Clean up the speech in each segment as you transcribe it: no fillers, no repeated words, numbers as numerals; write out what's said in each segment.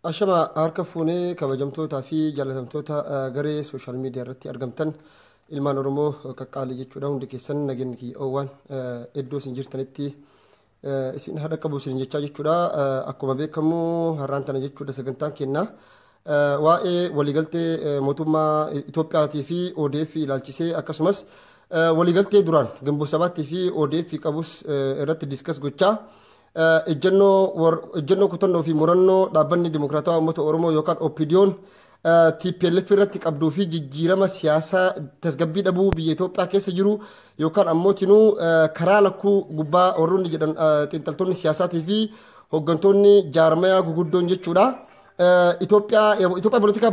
Ashama harka fuunee kabajamtootaa fi jaalatamtoota garee social media irratti argamtan ilmaan Oromoo qaqqaalii jechuudha. Hundi keessan nageenyi kiyya oowwaan iddoo isin jirtanitti isin haadha qabu isin jechaa jechuudha. Akkuma beekamu har'aan tana jechuudha sagantaan kenna. Waa'ee waliigaltee mootummaa Itoophiyaatii fi ODF ilaalchisee akkasumas waliigaltee duraan Gimboo Sabaattii fi ODF qabus irratti discuss gochaa ejjennoo kutannoo fi murannoo dhaabbanni Dimokiraatawaa Uummata Oromoo yookaan OPDO'n TPLF irratti qabduu fi jijjiirama siyaasaa tasgabbii dhabuu biyya Itoophiyaa keessa jiru yookaan ammoo tinuu karaa lakkuu gubbaa warroonni jedhan xiinxaltoonni siyaasaatii fi hooggantoonni jaarmayaa guguddoon jechuudha. Itoophiyaa poolitikaa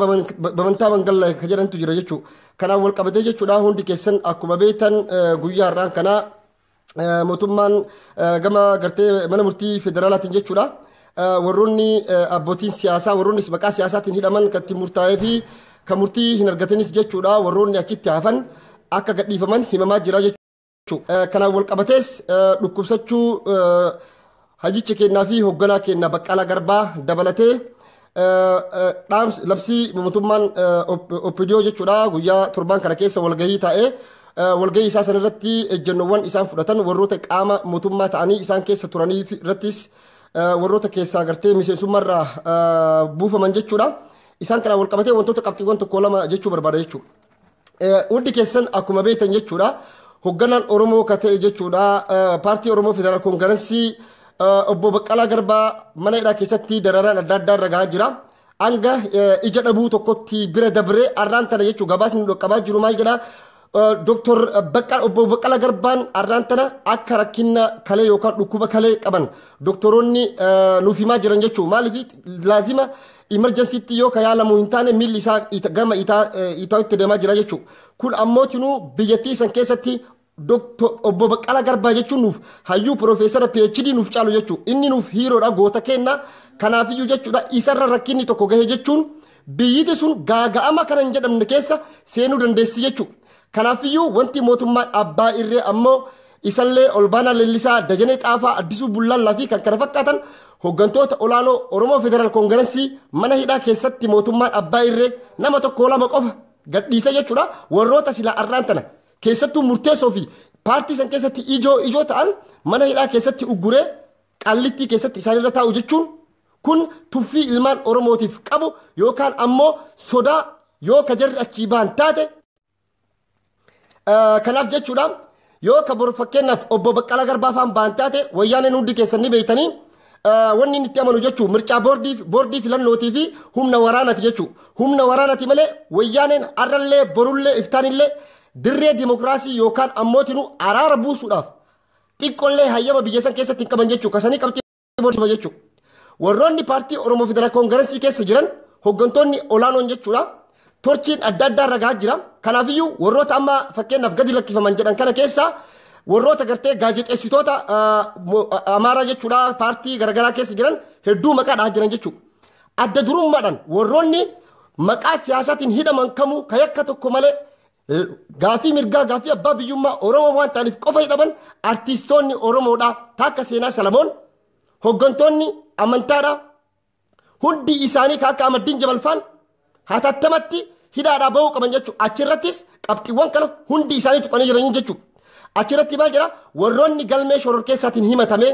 bamantaa mangalla kan jedhantu jira jechuudha. Kanaan wal qabatee jechuudha hundi keessan akkuma beektan guyyaa har'aan kana mootummaan gama gartee mana murtii federaalaatiin jechuudha. Warroonni abbootiin siyaasaa warroonni maqaa siyaasaatiin hidhaman kan itti murtaa'ee fi kan murtii hin argatanis jechuudha warroonni achitti hafan akka gadhiifaman himamaa jira jechuudha. Kanaan wal qabatees dhukkubsachuu hajicha kennaa fi hoogganaa kennaa Baqqalaa Garbaa dabalatee labsii mootummaan OPDO jechuudha guyyaa torbaan kana keessa walgahii taa'ee walgahii isaa sanarratti ejjennoowwan isaan fudhatan warroota qaama mootummaa ta'anii isaan keessa turanii irrattis warroota keessaa gartee miseensummaarraa buufaman jechuudha. Isaan kanaan wal qabatee wantoota qabxiiwwan tokko lama jechuu barbaada jechuudha. Hundi keessan akkuma beektan jechuudha. Hoogganaan Oromoo ka ta'e jechuudha. Paartii Oromoo Federaal Koongirensii obbo Baqqalaa Garbaa mana hidhaa keessatti dararaan adda addaa irra gahaa jira. Hanga ija dhabuu tokkotti bira dabree arraan tana jechuudha gabaasni dhaqqabaa jiru maal jedhaa. Dooktor obbo Baqqalaa Garbaan arraan tana akka rakkina kalee yookaan dhukkuba kalee qaban doktoroonni nuuf himaa jiran jechuudha. Maaliif laazima emergencytti yoo ka yaalamu hin taane miilli isaa gama itaatti deemaa jira jechuudha. Kun ammoo tinuu biyyattii san keessatti obbo Baqqalaa Garbaa jechuun nuuf hayyuu piroofeesara PhD nuuf caalu jechuudha. Inni nuuf hiiroodha goota kenna. Kanaafiyyuu jechuudha isarra rakkinni tokko gahe jechuun biyyiti sun gaaga'ama kana hin jedhamne keessa seenuu dandeessi jechuudha. Kanaafiyyuu wanti mootummaan abbaa irree ammoo isallee Olbaanaa Leellisaa, Dajanee Xaafaa, Addisuu Bullaallaa fi kan kana fakkaatan hooggantoota olaanoo Oromoo Federaal Koongirensii mana hidhaa keessatti mootummaan abbaa irree nama tokko lama qofa gadhiisa jechuudha. Warroota silaa arraan tana keessattuu murteessoo fi paartii san keessatti ijoo ijoo ta'an mana hidhaa keessatti ugguree Qaallittii keessatti isaanirra taa'u jechuun kun tuffii ilmaan Oromootiif qabu yookaan ammoo sodaa yoo ka jarri achii bahan taate. Kanaaf jechuudha yoo ka boru fakkeenyaaf obbo Baqqalaa Garbaa faan bahan taate wayyaaneen hundi keessan ni beektanii wanni inni itti amanu jechuun mircaa boordii filannootii fi humna waraanaati jechuudha. Humna waraanaati malee wayyaaneen har'allee borullee iftaanillee dirree dimokiraasii yookaan ammootinuu araara buusuudhaaf xiqqollee hayyama biyya san keessatti hin qaban jechuudha. Kasanii qabxii boordii jechuudha. Warroonni paartii Oromoo Federaal Koongirensii keessa jiran hooggantoonni olaanoon jechuudha. Torchiin adda addaa irra gahaa jira. Kanaafiyyuu warroota amma fakkeenyaaf gadi lakkifaman jedhan kana keessaa warroota gartee gaazexeessitoota Amaaraa jechuudha paartii garaagaraa keessa jiran hedduu maqaa dhahaa jiran jechuudha. Adda durummaadhaan warroonni maqaa siyaasaatiin hidhaman kamuu ka yakka tokko malee gaafii mirgaa gaafii abbaa biyyummaa Oromoo waan ta'aniif qofa hidhaman artiistoonni Oromoodha. Taakka Seenaa Salamoon hooggantoonni amantaadha. Hundi isaanii ka akka Amaddiin Jabalfaan hatattamatti hidhaadhaa bahuu qaban jechuudha. Achirrattis qabxiiwwan kana hundi isaanii tuqanii jiran jechuudha. Achirratti maal jedha warroonni galmee shororkeessaatiin himatame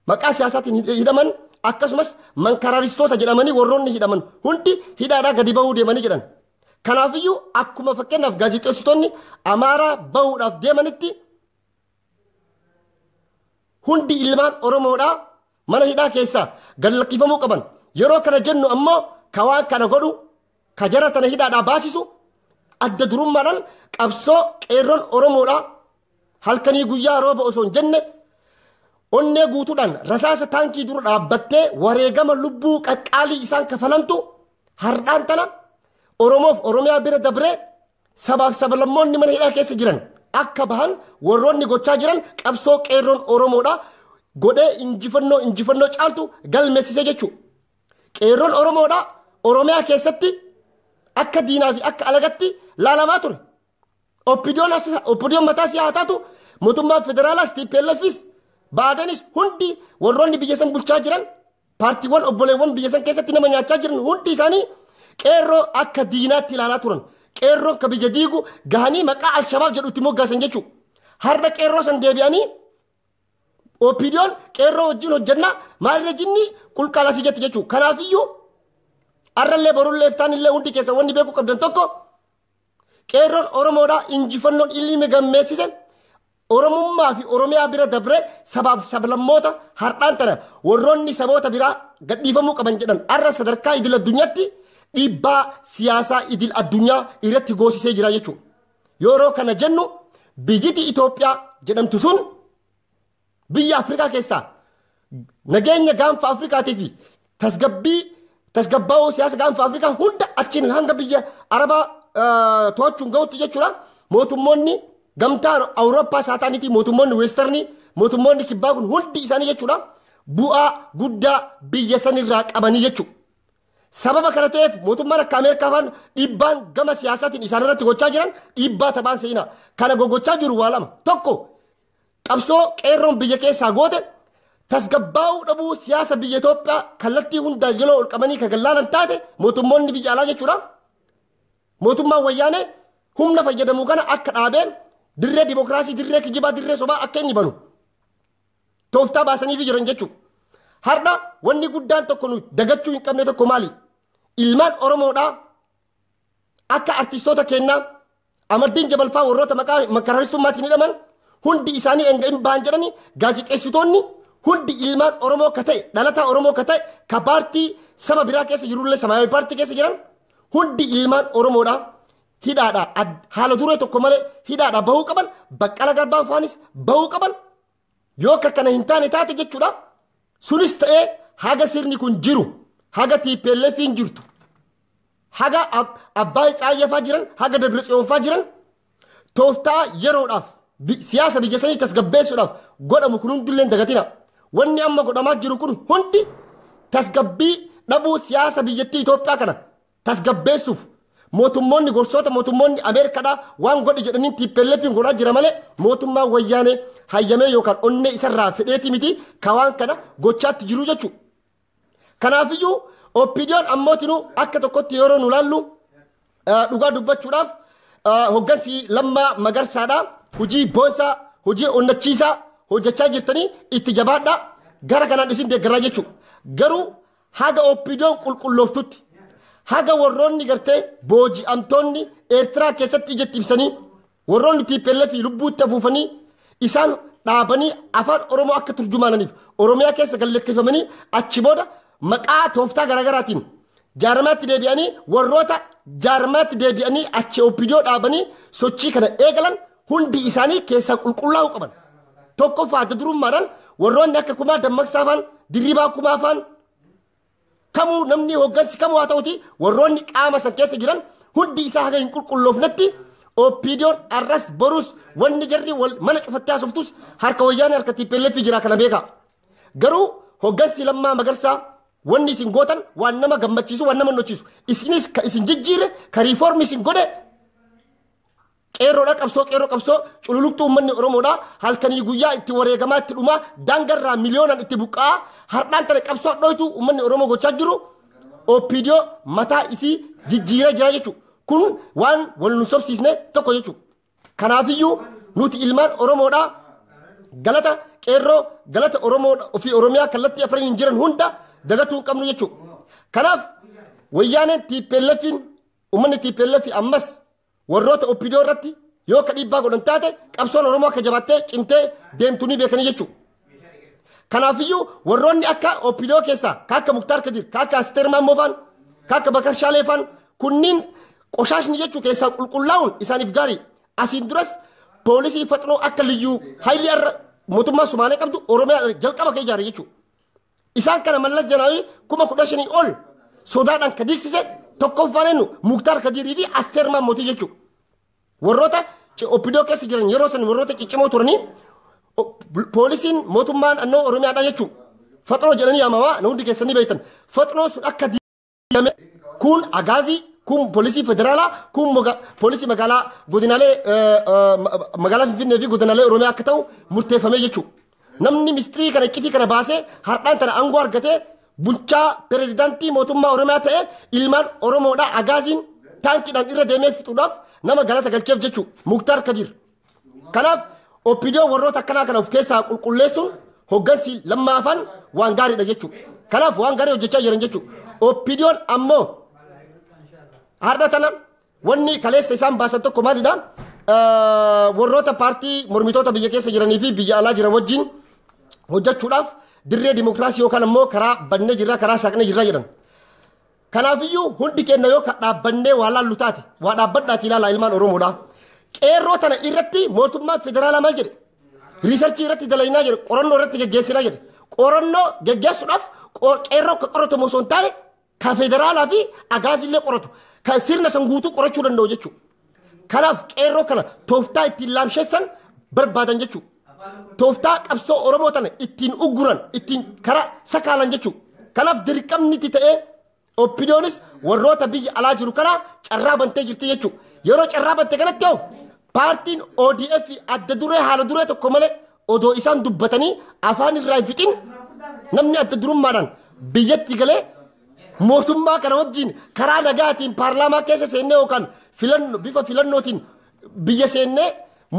maqaa siyaasaatiin hidhaman akkasumas mankaraaristoota jedhamanii warroonni hidhaman hundi hidhaadhaa gadi bahuu deemanii jedhan. Kanaafiyyuu akkuma fakkeenyaaf gaazexeessitoonni Amaaraa bahuudhaaf deemanitti hundi ilmaan Oromoodhaa mana hidhaa keessaa gad lakkifamuu qaban. Yeroo kana jennu ammoo ka waan kana godhu ka jara tana hidhaadhaa baasisu adda durummaadhaan qabsoo qeerroon Oromoodhaa halkanii guyyaa rooba osoo hin jenne onnee guutuudhaan rasaasa taankii dura dhaabbattee wareegama lubbuu qaqqaalii isaan kafalantu hardhaan tana Oromoof Oromiyaa bira dabree sabaaf sablammoonni mana hidhaa keessa jiran akka bahan warroonni gochaa jiran qabsoo qeerroon Oromoodhaa godhee injifannoo injifannoo caaltu galmeessisee jechuudha. Qeerroon Oromoodhaa Oromiyaa keessatti akka diinaa fi akka alagatti laalamaa ture. OPDO'n mataa siyaa haa taatu mootummaan federaalaas TPLFis Baadanis hundi warroonni biyya san bulchaa jiran Paartiiwwan obboleewwan biyya san keessatti nama nyaachaa jiran hundi isaanii qeerroo akka diinaatti ilaalaa turan. Qeerroon ka biyya diigu gahanii maqaa Alshabaab jedhu itti moggaasan jechuudha. Har'a qeerroo san deebi'anii OPDO'n qeerroo wajjin hojjannaa maalirra jinni qulqaalasii jetti jechuudha. Kanaafiyyuu har'allee borullee iftaanillee hundi keessa wanni beekuu qabdan tokko qeerroon Oromoodhaa injifannoon ilmi gammeessise Oromummaa fi Oromiyaa bira dabree sabaaf sablammoota har'aan tana warroonni saboota biraa gadhiifamuu qaban jedhan har'a sadarkaa idil addunyaatti dhiibbaa siyaasaa idil addunyaa irratti goosisee jira jechuudha. Yeroo kana jennu biyyiti Itoophiyaa jedhamtu sun biyya Afrikaa keessaa nageenya gaanfa Afrikaatii fi tasgabbaa'uu siyaasa gaanfa Afrikaa hunda achiin hanga biyya Arabaa to'achuun gahutti jechuudha. Mootummoonni gamtaa Awurooppaa isaa ta'aniiti mootummoonni Weestarnii mootummoonni kibbaa kun hundi isaanii jechuudha bu'aa guddaa biyya sanirraa qabanii jechuudha. Sababa kana ta'eef mootummaan akka Ameerikaa faan dhiibbaan gama siyaasaatiin isaan irratti gochaa jiran dhiibbaa taphaan seenaa. Kana gochaa jiru waa lama. Tokko qabsoo qeerroon biyya keessaa goote tasgabbaa'uu dhabuu siyaasa biyya Itoophiyaa kallattii hundaa yeroo ol qabanii kan gallaalan taate mootummoonni biyya alaa jechuudha. Mootummaan wayyaanee humna fayyadamuu kana akka dhaabeen dirree dimokiraasii, dirree kijibaa, dirree sobaa akka inni banu tooftaa baasaniif jiran jechuudha. Har'a wanni guddaan tokko nu dagachuu hin qabne tokko maali? Ilmaan Oromoodhaa akka artistoota kennaa Amaddiin Jabalfaa warroota maqaa makararistummaatiin hidhaman hundi isaanii enga hin bahan jedhanii gaazexeessitoonni hundi ilmaan Oromoo ka ta'e dhalataa Oromoo ka ta'e ka paartii saba biraa keessa jirullee samaayawi paartii keessa jiran hundi ilmaan Oromoodhaa hidhaadha haala duree tokko malee hidhaadha bahuu qaban Baqqala Garbaan faanis bahuu qaban yoo akka kana hin taane taate jechuudha. Sunis ta'ee haga sirni kun jiru haga TPLF hin jirtu haga Abbaay Tsaayyafaa jiran haga Dabratsiyoonfaa jiran tooftaa yeroodhaaf siyaasa biyya sanii tasgabbeessuudhaaf godhamu kun hundillee hin dagatina. Wanni amma godhamaa jiru kun hundi tasgabbii dhabuu siyaasa biyyattii Itoophiyaa kana tasgabbeessuuf mootummoonni gorsoota mootummoonni Ameerikaadhaa waan godhi jedhanii TPLF hin godhaa jira malee mootummaan wayyaanee hayyamee yookaan onnee isarraa fedheeti miti ka waan kana gochaatti jiru jechuudha. Kanaafiyyuu OPDO'n ammootinuu akka tokkotti yeroo nu laallu dhugaa dubbachuudhaaf hoggansi Lammaa Magarsaadhaa hojii boonsaa hojii onnachiisaa hojjechaa jirtanii itti jabaadhaa gara kanaan isin deeggaraa jechuudha. Garuu haga OPDO'n qulqullooftutti haga warroonni gartee booji'amtoonni Eertiraa keessatti ijatti ibsanii warroonni TPLF lubbuutti afuufanii isaan dhaabanii afaan Oromoo akka turjumaananiif Oromiyaa keessa galleeffamanii achi booda maqaa tooftaa garaagaraatiin jaarmaatti deebi'anii warroota jaarmaatti deebi'anii achi OPDO dhaabanii sochii kana eegalan hundi isaanii keessaa qulqullaa'uu qaban. Tokkoffaa adda durummaadhaan warroonni akka Kumaa Dammaqsaa faan Dirribaa Kumaa faan kamuu namni hoggansi kamuu haa ta'uti warroonni qaama san keessa jiran hundi isaa haga hin qulqulloofnetti OPDO'n arras borus wanni jarri mana cufattee haasoftus harka wayyaanee harka TPLF jira kana beeka. Garuu hoggansi Lammaa Magarsaa wanni isin gootan waan nama gammachiisu waan nama onnachiisu isinis ka isin jijjiire ka riifoormi isin godhe qeerroodha qabsoo qeerroo qabsoo cululuqtuu uummanni Oromoodha halkanii guyyaa itti wareegamaa itti dhumaa daangarraa miliyoonaan itti buqqa'aa har'aan tana qabsoo dhoytu uummanni Oromoo gochaa jiru OPDO mataa isii jijjiiree jira jechuudha. Kun waan wal nu sobsiisne tokko jechuudha. Kanaafiyyuu nuti ilmaan Oromoodha galata qeerroo galata Oromoo ofii Oromiyaa kallattii afraniin jiran hunda dagatuu hin qabnu jechuudha. Kanaaf wayyaaneen TPLFin uummanni TPLF ammas warroota OPDO irratti yoo akka dhiibbaa godhan taate qabsoon Oromoo akka jabaattee cimtee deemtu ni beekanii jechuudha. Kanaafiyyuu warroonni akka OPDO keessaa ka akka Muktaar Kadir, ka akka Asteer Maammoo faan, ka akka Bakar Shaalee faan kunniin qoshaashni jechuu keessaa qulqullaa'uun isaaniif gaarii. Asiin duras poolisii faxiroo akka liyyuu hayilii har'a mootummaa Sumaalee qabdu Oromiyaa jalqaba kee ijaare jechuudha. Isaan kana Mallas Zeenaawii 15,000 ol sodaadhaan ka diigsise tokkoffaan eenyu Muktaar Kadiirii fi Asteer Maammootii jechuudha. Warroota OPDO keessa jiran yeroo san warroota ciccimoo turanii poolisiin mootummaan naannoo Oromiyaadhaa jechuudha. Faxiroo jedhanii yaamamaa na hundi keessanii beektan. Faxiroo sun akka diigame kun agaazii kun poolisii federaalaa kun poolisii magaalaa godinaalee magaalaa Finfinnee fi godinaalee Oromiyaa akka ta'u murteeffamee jechuudha. Namni mistirii kana iccitii kana baasee har'aan tana aangoo argatee Bulchaa pirezidaantii mootummaa Oromiyaa ta'e ilmaan Oromoodhaa agaaziin taankiidhaan irra deemee fixuudhaaf nama galata galcheef jechuudha. Muktaar Kadir. Kanaaf OPDO warroota akkanaa kana of keessaa qulqulleessuun hoggansi lammaafaan waan gaariidha jechuudha. Kanaaf waan gaarii hojjechaa jiran jechuudha. OPDO'n ammoo har'a tana wanni kaleessa isaan baasan tokko maalidha? Warroota paartii mormitoota biyya keessa jiranii fi biyya alaa jiran wajjin hojjechuudhaaf dirree dimokiraasii yookaan ammoo karaa bannee jirra, karaa saaqnee jirra jedhan. Kanaafiyyuu hundi keenya yoo dhaabbannee waa laallu taate, waa dhaabbadhaati ilaalaa ilmaan Oromoodha. Qeerroo tana irratti mootummaan federaalaa maal jedhe? Research irratti dalagnaa jedhe, qorannoo irratti geggeessinaa jedhe. Qorannoo geggeessuudhaaf qeerroo akka qoratamu osoo hin taane ka federaalaa fi agaazillee qoratu. Ka sirna san guutuu qorachuu danda'u jechuudha. Kanaaf qeerroo kana tooftaa ittiin laamsheessan barbaadan jechuudha. Tooftaa qabsoo Oromoo tana ittiin ugguran, ittiin karaa sakaalan jechuudha. Kanaaf dirqamni itti ta'ee OPDOnis warroota biyya alaa jiru kana carraa bantee jirti jechuudha. Yeroo carraa bante kanatti hoo paartiin ODF adda duree haala duree tokko malee odoo isaan dubbatanii afaan irraa hin fixin namni adda durummaadhaan biyyatti galee mootummaa kana wajjin karaa nagaatiin paarlaamaa keessa seennee yookaan filannoo bifa filannootiin biyya seennee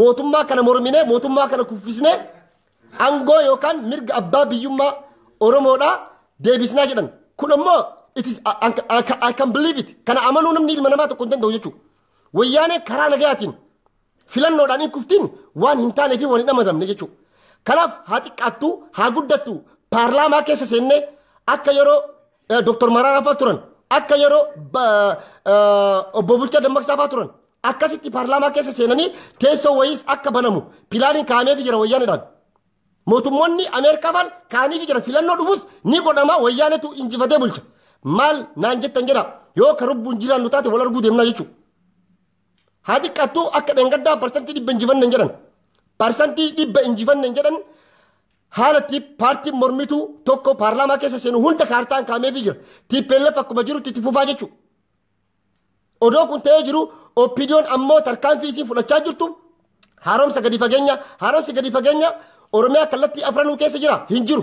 mootummaa kana morminee mootummaa kana kuffisnee aangoo yookaan mirga abbaa biyyummaa Oromoodhaa deebisnaa jedhan. Kun ammoo it is I can believe it. Kana amanuu namni ilma namaa tokko hin danda'u jechuudha. Wayyaanee karaa nagaatiin filannoodhaan hin kuftiin waan hin taanee fi waan hin amanamne jechuudha. Kanaaf haa xiqqaattu haa guddattu paarlaamaa keessa seennee akka yeroo Dr. Mararaa fa'aa turan, akka yeroo obbo Bulchaa Dammaqsaa fa'aa turan, akkasitti paarlaamaa keessa seenanii teessoo wayiis akka banamu planiin kaa'ameef jira wayyaaneedhaan. Mootummoonni Ameerikaa fa'aan kaa'aniif jira, filannoo dhufus ni godhama, wayyaanetu injifatee bulcha. Maal naan jettan jedha, yoo ka lubbuun jiraannu taate wal arguu deemnaa jechuudha. Haa xiqqaattuu akka dheengaddaa 100% injifanne jedhan. 100% injifanne jedhan. Haala paartiin mormituu tokko paarlaamaa keessa seenu hunda kaartaan kaa'ameefii jira. TPLF akkuma jirutti itti fufaa jechuudha. Odoo kun ta'ee jiru OPDO'n ammoo tarkaanfii isii fudhachaa jirtu haaromsa gadi fageenya. Haaromsi gadi fageenya Oromiyaa kallattii afranuu keessa jira hin jiru.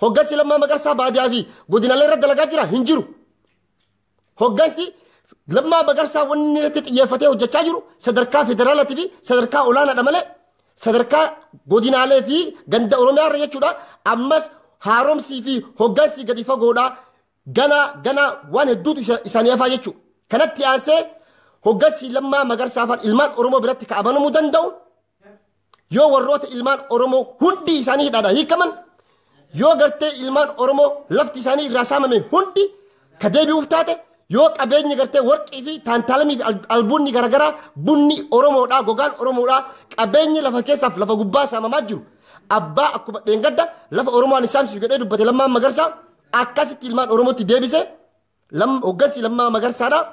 Hoggansi Lammaa Magarsaa baadiyaa fi godinaalee irra dalagaa jira hin jiru. Hoggansi Lammaa Magarsaa wanni irratti xiyyeeffatee hojjechaa jiru sadarkaa federaalaatii fi sadarkaa olaanaadha malee sadarkaa godinaalee fi ganda Oromiyaa irra jechuudha. Ammas haaromsii fi hoggansi gadi fagoodha. Gana gana waan hedduutu isaanii hafaa jechuudha. Kanatti aansee hoggansi Lammaa Magarsaa fa'aan ilmaan Oromoo biratti ka amanamuu danda'u yoo warroota ilmaan Oromoo hundi isaanii hidhaadhaa hiikaman, yoo gartee ilmaan Oromoo lafti isaanii irraa saamame hundi ka deebi'uuf taate, yoo qabeenyi gartee warqii fi taantaalamii fi albuunni garaagaraa, bunni Oromoodhaa, gogaan Oromoodhaa, qabeenyi lafa keessaaf lafa gubbaa saamamaa jiru abbaa akkuma dheengadda lafa Oromoo ani saamsisu jedhee dubbate Lammaan Magarsaa akkasitti ilmaan Oromootti deebise hoggansi Lammaa Magarsaadhaa.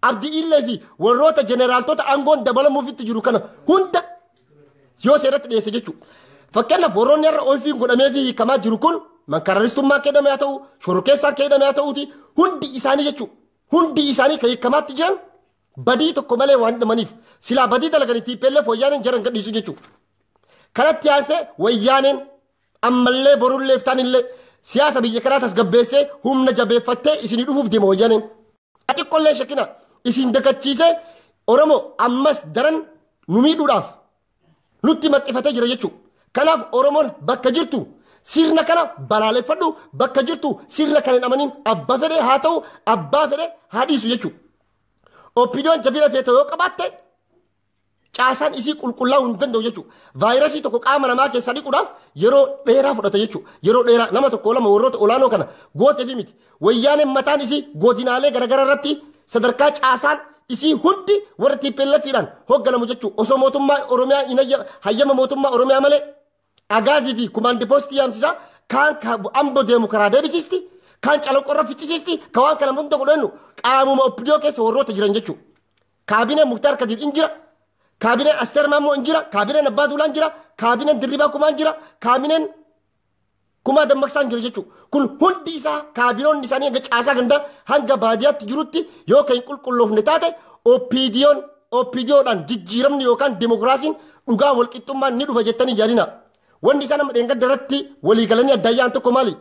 Abdii Illee fi warroota jeneraaltota aangoon dabalamuufitti jiru kana hunda yoo seeratti dhiyeesse jechuudha. Fakkeenyaaf warroonni har'a ofiin godhamee fi hiikamaa jiru kun mankararistummaa keedhame haa ta'u, shororkeessaan keedhame haa ta'uuti, hundi isaanii jechuudha. Hundi isaanii kan hiikamaatti jiran badii tokko malee waan hidhamaniif, silaa badii dalaganii TPLF wayyaaneen jaran gadhiisu jechuudha. Kanatti aansee wayyaaneen ammallee borullee iftaanillee siyaasa biyya kanaa tasgabbeessee humna jabeeffattee isinii dhufuuf deema wayyaaneen. Xiqqollee shakkina isin dagachiisee Oromoo ammas daran nu miidhuudhaaf nutti marxifatee jira jechuudha. Kanaaf Oromoon bakka jirtu sirna kana balaaleffadhu, bakka jirtu sirna kana hin amanin, abbaa fedhe haa ta'u, abbaa fedhe haa dhiisu jechuudha. OPDO'n jabina feete yoo qabaatte caasaan isii qulqullaa'uu hin danda'u jechuudha. Vaayirasii tokko qaama namaa keessaa dhiquudhaaf yeroo dheeraa fudhata jechuudha. Yeroo dheeraa nama tokko lama warroota olaanoo kana gootee fi miti. Wayyaaneen mataan isii godinaalee garaagaraa irratti sadarkaa caasaan isii hundi warra TPLFidhaan hoogganamu jechuudha. Osoo mootummaa Oromiyaa hin hayyama mootummaa Oromiyaa malee agaazii fi kumaandi poostii yaamsisaa kaan ambo deemu karaa deebisisti, kaan calaqqoorra ficcisiisti, ka waan kana hunda godhannu qaamuma OPDO keessa warroota jiran jechuudha. Kaabineen Muktaar Kadir in jira. Kaabineen Asteer Maammoo in jira. Kaabineen Abbaa Duulaan jira. Kaabineen Dirribaa Kumaan jira. Kaabineen Kumaa Dammaqsaan jira jechuudha. Kun hundi isaa kaabinoonni isaanii hanga caasaa gandaa hanga baadiyyaatti jirutti yoo kan hin qulqulloofne taate OPDOdhaan jijjiiramni yookaan dimokiraasiin dhugaa walqixxummaan ni dhufa jettanii yaadina. Wanni isaan amma dheengadda irratti walii galanii addayyaan tokko maali?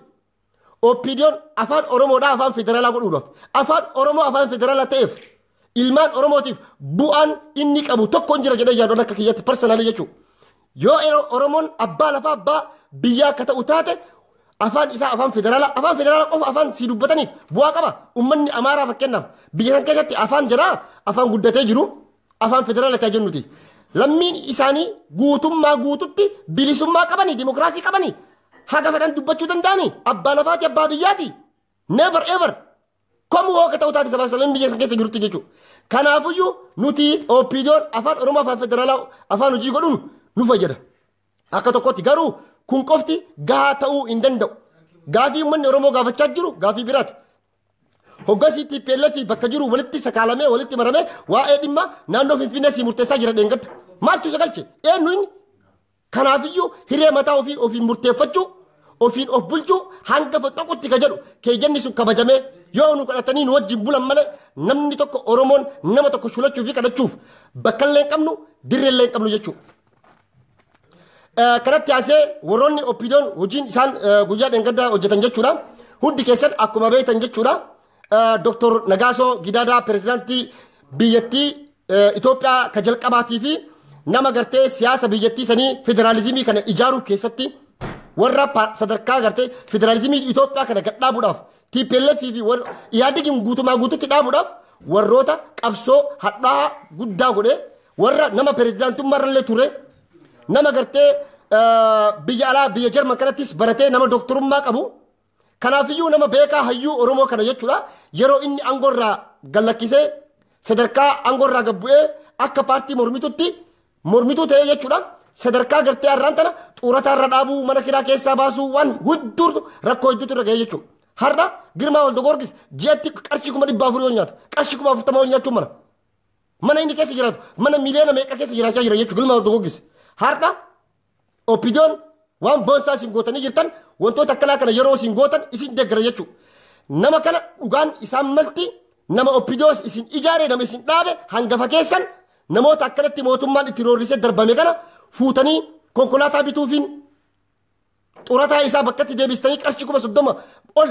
OPDO'n afaan Oromoodhaa afaan federaalaa godhuudhaaf. Afaan Oromoo afaan federaalaa ta'eef ilmaan Oromootiif bu'aan inni qabu tokko hin jira jedhee yaaddoon akka kiyyatti personally jechuudha. Yoo Oromoon abbaa lafaa abbaa biyyaa akka ta'u taate afaan isaa afaan federaalaa qofa afaan si dubbataniif bu'aa qaba. Uummanni Amaaraa fakkeenyaaf biyya san keessatti afaan jiraa afaan guddatee jiru afaan federaalaa ta'e jennuti. Lammiin isaanii guutummaa guututti bilisummaa qabanii dimokiraasii qabanii haga fedhan dubbachuu danda'anii abbaa lafaati abbaa biyyaati. Never ever. Komuu hooka ta'u taate sabaa salamii biyya san keessa jirutti jechuudha. Kanaafiyyuu nuti OPDO'n afaan Oromoo afaan federaalaa afaan hojii godhuun nu fayyada. Akka tokkotti garuu kun qofti gahaa ta'uu hin danda'u. Gaafii uummanni Oromoo gaafachaa jiru gaafii biraati. Hoggansi TPLF bakka jiru walitti sakaalamee walitti maramee waa'ee dhimma naannoo Finfinnee si murteessaa jira dheengadda. Maaltu isa galche? Eenyu inni? Kanaafiyyuu hiree mataa ofii ofiin murteeffachuu ofiin of bulchuu hanga tokkotti ka jedhu keeyyanni sun kabajamee yoo nu kadhatanii nu wajjin bulan malee namni tokko Oromoon nama tokko shulachuu fi kadhachuuf bakka illee hin qabnu dirree illee hin qabnu jechuudha. Kanatti haasee warroonni OPDO'n hojiin isaan guyyaa dheengaddaa hojjetan jechuudha. Hundi keessan akkuma beektan jechuudha. Dr. Nagaasoo Gidaadaa pirezidaantii biyyattii Itoophiyaa ka jalqabaatii fi nama gartee siyaasa biyyattii sanii federaalizimii kana ijaaruu keessatti warra sadarkaa gartee federaalizimii Itoophiyaa kana gad dhaabuudhaaf TPLF fi Ihaadigiin guutumaa guututti dhaabuudhaaf warroota qabsoo hadhaa'aa guddaa godhee warra nama pirezidaantummaa irrallee ture nama gartee biyya alaa biyya Jarman kanattis baratee nama dooktorummaa qabu. Kanaafiyyuu nama beekaa hayyuu Oromoo kana jechuudha. Yeroo inni aangoo irraa gallakkisee sadarkaa aangoo irraa gad bu'ee akka paartii mormituutti mormituu ta'ee jechuudha. Sadarkaa gartee har'aan tana xuurataa irra dhaabuu mana kiraa keessaa baasuu waan hedduutu rakkoo hedduutu irra ga'ee jechuudha. Har'a Girmaa Walda-Goorgis ji'atti qarshii 400,000 yoo nyaata qarshii 40,000 yoo nyaachuu mana. Mana inni keessa jiraatu mana miliyoona meeqa keessa jiraachaa jira jechuudha Girmaa Walda-Goorgis. Har'a OPDO'n waan boonsaa isin gootanii jirtan wantoota akkanaa kana yeroo isin gootan isin deeggara jechuudha. Nama kana dhugaan isaan malti nama OPDOs isin ijaare nama isin dhaabe hangafa keessan namoota akkanatti mootummaan itti roorrisee darbame kana fuutanii konkolaataa bituufiin xurataa isaa bakkatti deebistanii qarshii 30,000 ol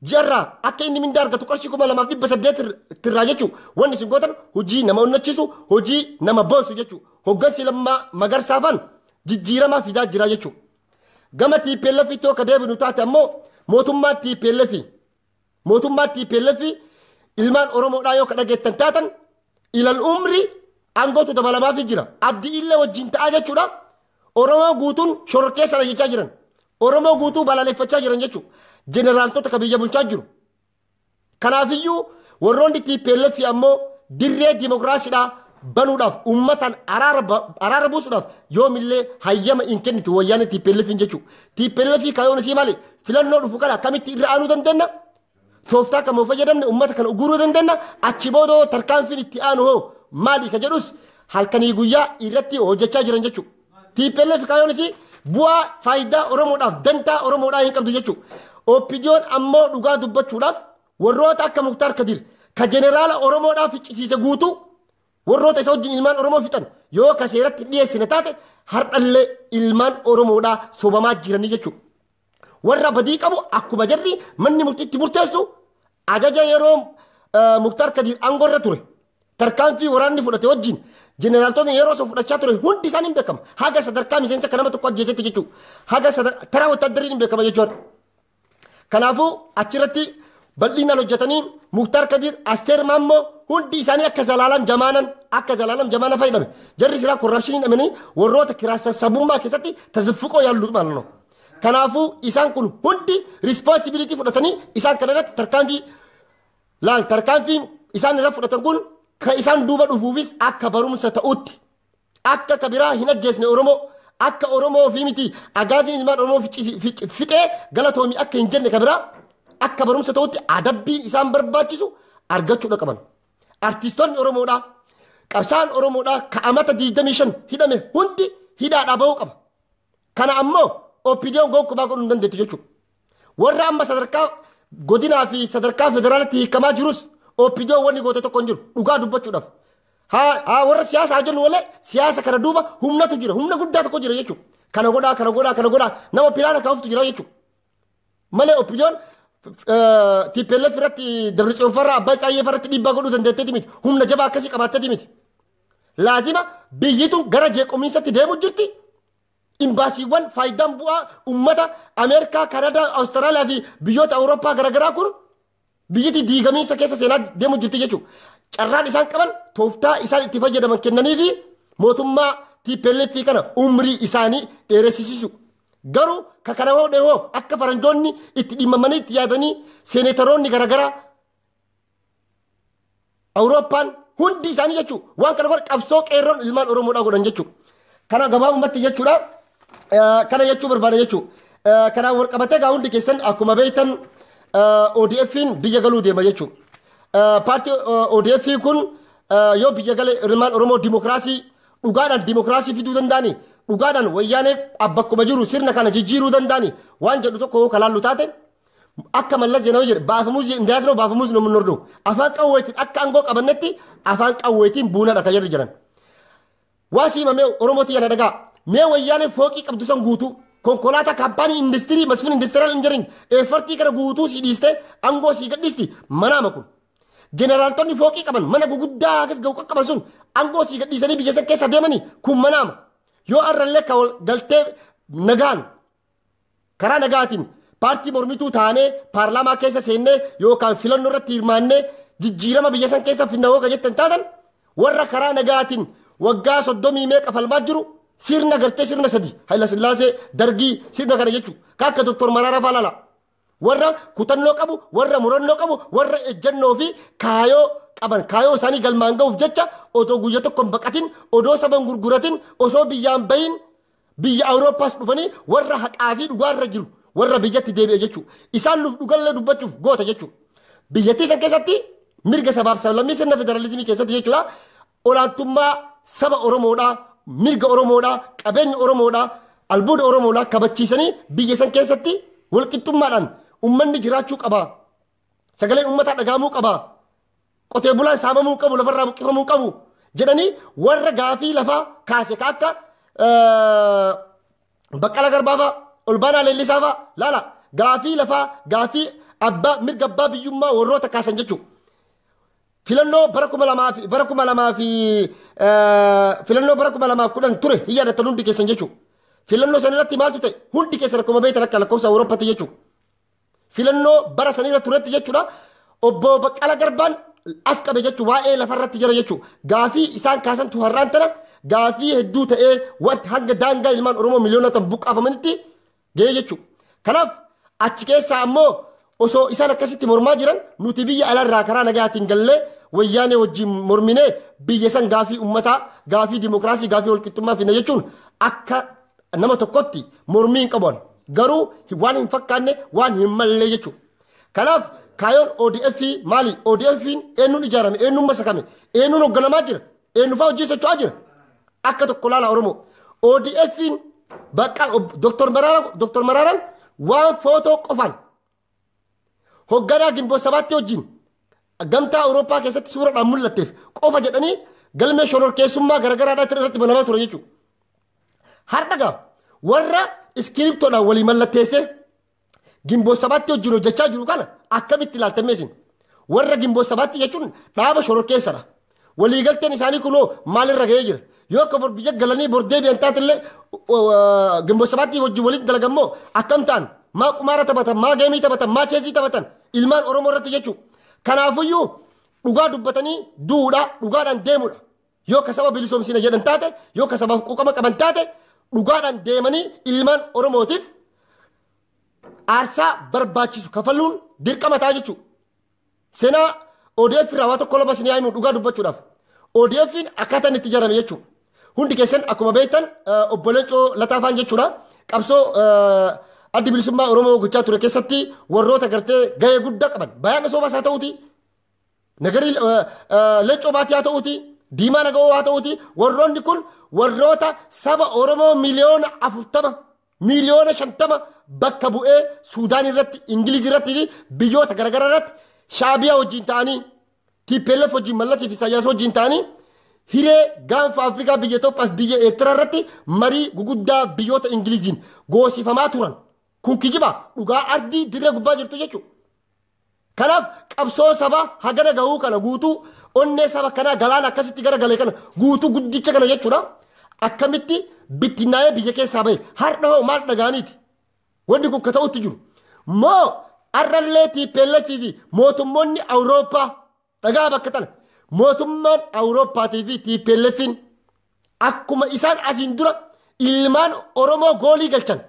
ji'arraa akka inni mindaa argatu qarshii 2,800 irraa jechuudha. Wanni isin gootan hojii nama onnachiisu hojii nama boonsu jechuudha. Hoggansi Lammaa Magarsaafan jijjiiramaa fidaa jira jechuudha. Gama TPLF itti akka deebinu taate ammoo mootummaa TPLF ilmaan Oromoodhaa yoo kadhageettan taatan ilal umri aangootu dabalamaafii jira. Abdii illee wajjin ta'aa jechuudha. Oromoo guutuun shororkeessadha jechaa jiran. Oromoo guutuu balaaleffachaa jiran jechuudha. Jeneraaltota ka biyya bulchaa jiru. Kanaafiyyuu warroonni TPLF ammoo dirree dimokiraasiidhaa banuudhaaf uummataan araara buusuudhaaf yoomillee hayyama hin kennitu wayyaanee TPLF jechuudha. TPLF kayoon isii maali? Filannoo dhufu kana akkamitti irra aanuu dandeenya? Tooftaa kam fayyadamne uummata kana uguruu dandeenya? Achi boodoo tarkaanfiin itti aanu hoo maali ka jedhus halkanii guyyaa irratti hojjechaa jiran jechuudha. TPLF kayoon isii bu'aa faayidaa Oromoodhaaf dantaa Oromoodhaa hin qabdu jechuudha. OPDO'n ammoo dhugaa dubbachuudhaaf warroota akka Muktaar Kadir ka jeneraala Oromoodhaaf ficcisiise guutuu warroota isa wajjin ilmaan Oromoo fixan yoo ka seeratti dhiyeessine taate har'allee ilmaan Oromoodhaa sobamaa jiranii jechuudha. Warra badii qabu akkuma jarri manni murtiitti murteessu ajaja yeroo Muktaar Kadir aangoo irra ture tarkaanfii waraanni fudhate wajjin jeneraaltonni yeroo isa fudhachaa ture hundi isaanii hin beekama. Haga sadarkaa miseensa kan nama tokko ajjeesetti jechuudha. Haga taraa wattaaddariin hin beekama jechuudha. Kanaafuu achirratti bal'inaan hojjetanii Muktaar Kadir Asteer Maammoo hundi isaanii akka zalaalam jamaanan fayyadame. Jarri silaa korrapshinii dhamanii warroota kiraa sabummaa keessatti tasaffuqoo yaallu maaloo. Kanaafuu isaan kun hundi rispoonsibilitii fudhatanii isaan kana irratti tarkaanfii laal tarkaanfii isaan irra fudhatan kun ka isaan duuba dhufuufis akka barumsa ta'utti akka kabiraa hin ajjeesne Oromoo akka Oromoo fi miti agaaziin ilmaan Oromoo fixee galatoomii akka hin jenne kabiraa akka barumsa ta'utti adabbiin isaan barbaachisu argachuudha qaban. Artistoonni Oromoodhaa qabsaan Oromoodhaa ka'amata 25 hidhame hundi hidhaadhaa bahuu qaba. Kana ammoo OPDO'n gonkumaa godhuu hin dandeettu jechuudha. Warra amma sadarkaa godinaa fi sadarkaa federaalaatti hiikamaa jirus OPDO'n wanni goote tokko hin jiru dhugaa dubbachuudhaaf. Haa warra siyaasaa jennu malee siyaasa kana duuba humnatu jira humna guddaa tokko jira jechuudha. Kana godhaa, kana godhaa, kana godhaa, nama pilaana kaa'uuftu jira jechuudha. Malee OPDOn TPLF irratti, Dabratsiyoon farra Abbaa Tsaayyee irratti dhiibbaa godhuu dandeetteeti miti. Humna jabaa akkasii qabaatteeti miti. Laazima biyyitu gara jeequmiinsatti deemu jirti. Imbaasiiwwan faayidaan bu'aa uummata Ameerikaa, Kanadaa, Awustiraaliyaa fi biyyoota Awurooppaa garaagaraa kun biyyatti diigamiinsa keessa seenaa deemu jirti jechuudha. Carraan isaan qaban, tooftaa isaan itti fayyadaman kennanii fi mootummaa TPLF kana umrii isaanii dheeressisiisu. Garuu ka kana hoo dhehoo akka faranjoonni itti dhimmamanii itti yaadanii, seeneetaroonni garaagaraa Awurooppaan hundi isaanii jechuudha. Waan kana godhan qabsoo qeerroon ilmaan Oromoodhaa godhan jechuudha. Kana gabaabumatti jechuudha. Kana jechuu barbaada jechuudha. Kanaan wal qabatee gaa hundi keessan akkuma beektan ODF'n biyya galuu deema jechuudha. Paartii ODF kun yoo biyya gale, ilmaan Oromoo dimokiraasii dhugaadhaan dimokiraasii fiduu danda'ani, dhugaadhaan wayyaanee bakkuma jiru sirna kana jijjiiruu danda'ani waan jedhu tokko kalaallu taate, akka Mallas Zeenaawii jedhe, "በአፈሙዝ እንደያዝነው በአፈሙዝ ነው የምንወርደው", afaan qawweetiin akka aangoo qabannetti afaan qawweetiin buunadha kan jedhu jiran. Waa siimamee Oromootii yana dhagaa, mee wayyaanee fooqii qabdu san guutuu, konkolaataa, kaampaanii industirii Masfin Industrial Engineering Efartii kana guutuu si dhiiste aangoo si gadhiisti, manaama kun. Jeneraaltonni fooqii qaban, mana guguddaa akkas ga'u qaqqaban sun aangoo si gadhiisanii biyya san keessa deemanii, kun manaama. Yoo arrallee ka galtee nagaan karaa nagaatiin paartii mormituu taanee paarlaamaa keessa seennee yookaan filannoo irratti hirmaannee jijjiirama biyya san keessa finna hoo jettan taatan, warra karaa nagaatiin waggaa 30 meeqa falmaa jiru, sirna gartee sirna sadi, Hayila Sillaasee, Dargii, sirna kana jechuudha. Akka Doktor Mararaa faa laala. Warra kutannoo qabu, warra murannoo qabu, warra ejjennoo fi kaayoo qaban, kaayoo isaanii galmaan ga'uuf jecha otoo guyya tokko hin baqatin, odoo saba hin gurguratin, osoo biyyaan bahin biyya Awurooppaas dhufanii warra haqaa fi dhugaarra jiru, warra biyyatti deebi'e jechuudha. Isaan nuuf dhugallee dubbachuuf goota jechuudha. Biyyattii san keessatti mirga sabaaf sablammii sirna federaalizimii keessatti jechuudha. Olaantummaa saba Oromoodhaa, mirga Oromoodhaa, qabeenya Oromoodhaa, albuuda Oromoodhaa kabachiisanii biyya san keessatti walqixxummaadhaan uummanni jiraachuu qaba. Sagaleen uummataa dhagahamuu qaba. Qotee bulaan saamamuu qabu, lafarraa buqqifamuu qabu jedhanii warra gaafii lafaa kaase ka akka Baqqala Garbaa fa'a, Olbaanaa Leellisaa fa'a laala, gaafii lafaa, gaafii abbaa mirga abbaa biyyummaa warroota kaasan jechuudha. Filannoo bara 2000 fi bara 2000 fi filannoo bara 2010 ture hin yaadattan hundi keessan jechuudha. Filannoo san irratti maaltu ta'e? Hundi keessan akkuma beektan akka lakkoofsa Awurooppaatti jechuudha. Filannoo bara sanirra turetti jechuudha. Obbo Baqqala Garbaan as qabe jechuudha, waa'ee lafarratti jira jechuudha. Gaafii isaan kaasantu har'aan tana gaafii hedduu ta'ee wanti hanga daangaa ilmaan Oromoo miliyoona tan buqqaafamanitti ga'ee jechuudha. Kanaaf achi keessaa ammoo osoo isaan akkasitti mormaa jiran, nuti biyya alaarraa karaa nagaatiin gallee wayyaanee wajjin morminee biyya san gaafii uummataa, gaafii dimokiraasii, gaafii walqixxummaa finna jechuun akka nama tokkotti mormii hin qaban. Garuu waan hin fakkaanne, waan hin mallee jechuudha. Kanaaf kaayoon ODF maali? ODF eenyuun ijaarame? Eenyuun masakame? Eenyuun hoogganamaa jira? Eenyufaa hojii socho'aa jira? Akka tokko laala Oromoo. ODF bakka Dr. Maraaraan waan footoo qofaan hoogganaa Gimboo Sabaatti wajjin gamtaa Awurooppaa keessatti suuraadhaan mul'atteef qofa jedhanii galmee shororkeessummaa garaagaraa irratti banamaa ture jechuudha. Har'a gaa warra iskiriptoodhaan walii mallatteessee Gimboo Sabaatti wajjin hojjechaa jiru kana akkamitti ilaaltamee isin? Warra Gimboo Sabaatti jechuun dhaaba shororkeessadha. Waliigalteen isaanii kunoo maalirra ga'ee jira? Yoo akka bor biyya galanii bor deebi'an taatellee Gimboo Sabaatti wajjin waliin dalagammoo akkam ta'an? Maa qumaara taphatan? Maa geemii taphatan? Maa cheesii taphatan? Ilmaan Oromoo irratti jechuudha. Kanaafuyyuu dhugaa dubbatanii duudhaa dhugaadhaan deemudha. Yoo ka saba bilisoomsina jedhan taate, yoo ka sabaaf quuqama qaban taate, dhugaadhaan deemanii ilmaan Oromootiif aarsaa barbaachisu kafaluun dirqama ta'a jechuudha. Seenaa ODF irraa waa tokko lama isin himu dhugaa dubbachuudhaaf. ODF'n akkaataan itti ijaarame jechuudha. Hundi keessan akkuma beektan obbo Leencoo Lataafaan jechuudha. Qabsoo addi bilisummaa Oromoo gochaa ture keessatti warroota gartee gahee guddaa qaban. Bayaan Asoobaas haa ta'uuti. Nagarii Leencoo Baatii haa ta'uuti. Diimaa Naga'oo haa ta'uuti. Warroonni kun warroota saba Oromoo 40 miliyoona 50 miliyoona bakka bu'ee Suudaan irratti, Ingiliz irratti fi biyyoota garaagaraa irratti Shaabiyaa wajjin ta'anii, TPLF wajjin, Mallasii fi Isaayyaas wajjin ta'anii Hiree gaanfa Afrikaa biyya Itoophiyaa fi biyya Eertiraa irratti marii guguddaa biyyoota Ingiliziin goosifamaa turan. Kun kijiba dhugaa ardii dirree gubbaa jirtu jechuudha. Kanaaf qabsoo sabaa hagana gahuu kana guutuu onnee saba kanaa galaana akkasitti gara galee kana guutuu guddicha kana jechuudha. Akkamitti bittinnaa'ee biyya keessaa bahe har'a hoo maal dhagaaniiti? Wanni kun ka ta'utti jiru. Moo har'allee TPLF fi mootummoonni Awurooppaa dhagaa bakka tana. Mootummaan Awurooppaatii fi TPLFin akkuma isaan asiin dura ilmaan Oromoo goolii galchan.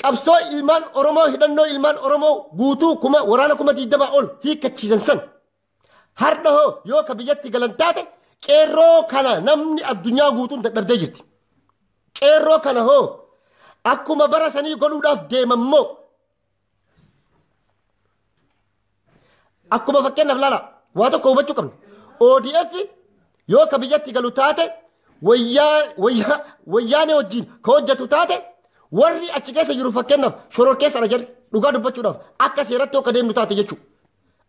Qabsoo ilmaan Oromoo hidhannoo ilmaan Oromoo guutuu kuma waraana 20,000 ol hiikkachiisan san. Har'a hoo yoo ka biyyatti galan taate qeerroo kana namni addunyaa guutuun dadhabdee jirti. Qeerroo kana hoo akkuma bara sanii godhuudhaaf deeman moo akkuma fakkeenyaaf laala waa tokko hubachuu qabna. ODF yoo ka biyyatti galu taate wayyaanee wajjin ka hojjetu taate warri achi keessa jiru fakkeenyaaf shoror keessa dha jarri dhugaa dubbachuudhaaf akka seeratti yoo ka deemnu taate jechuudha.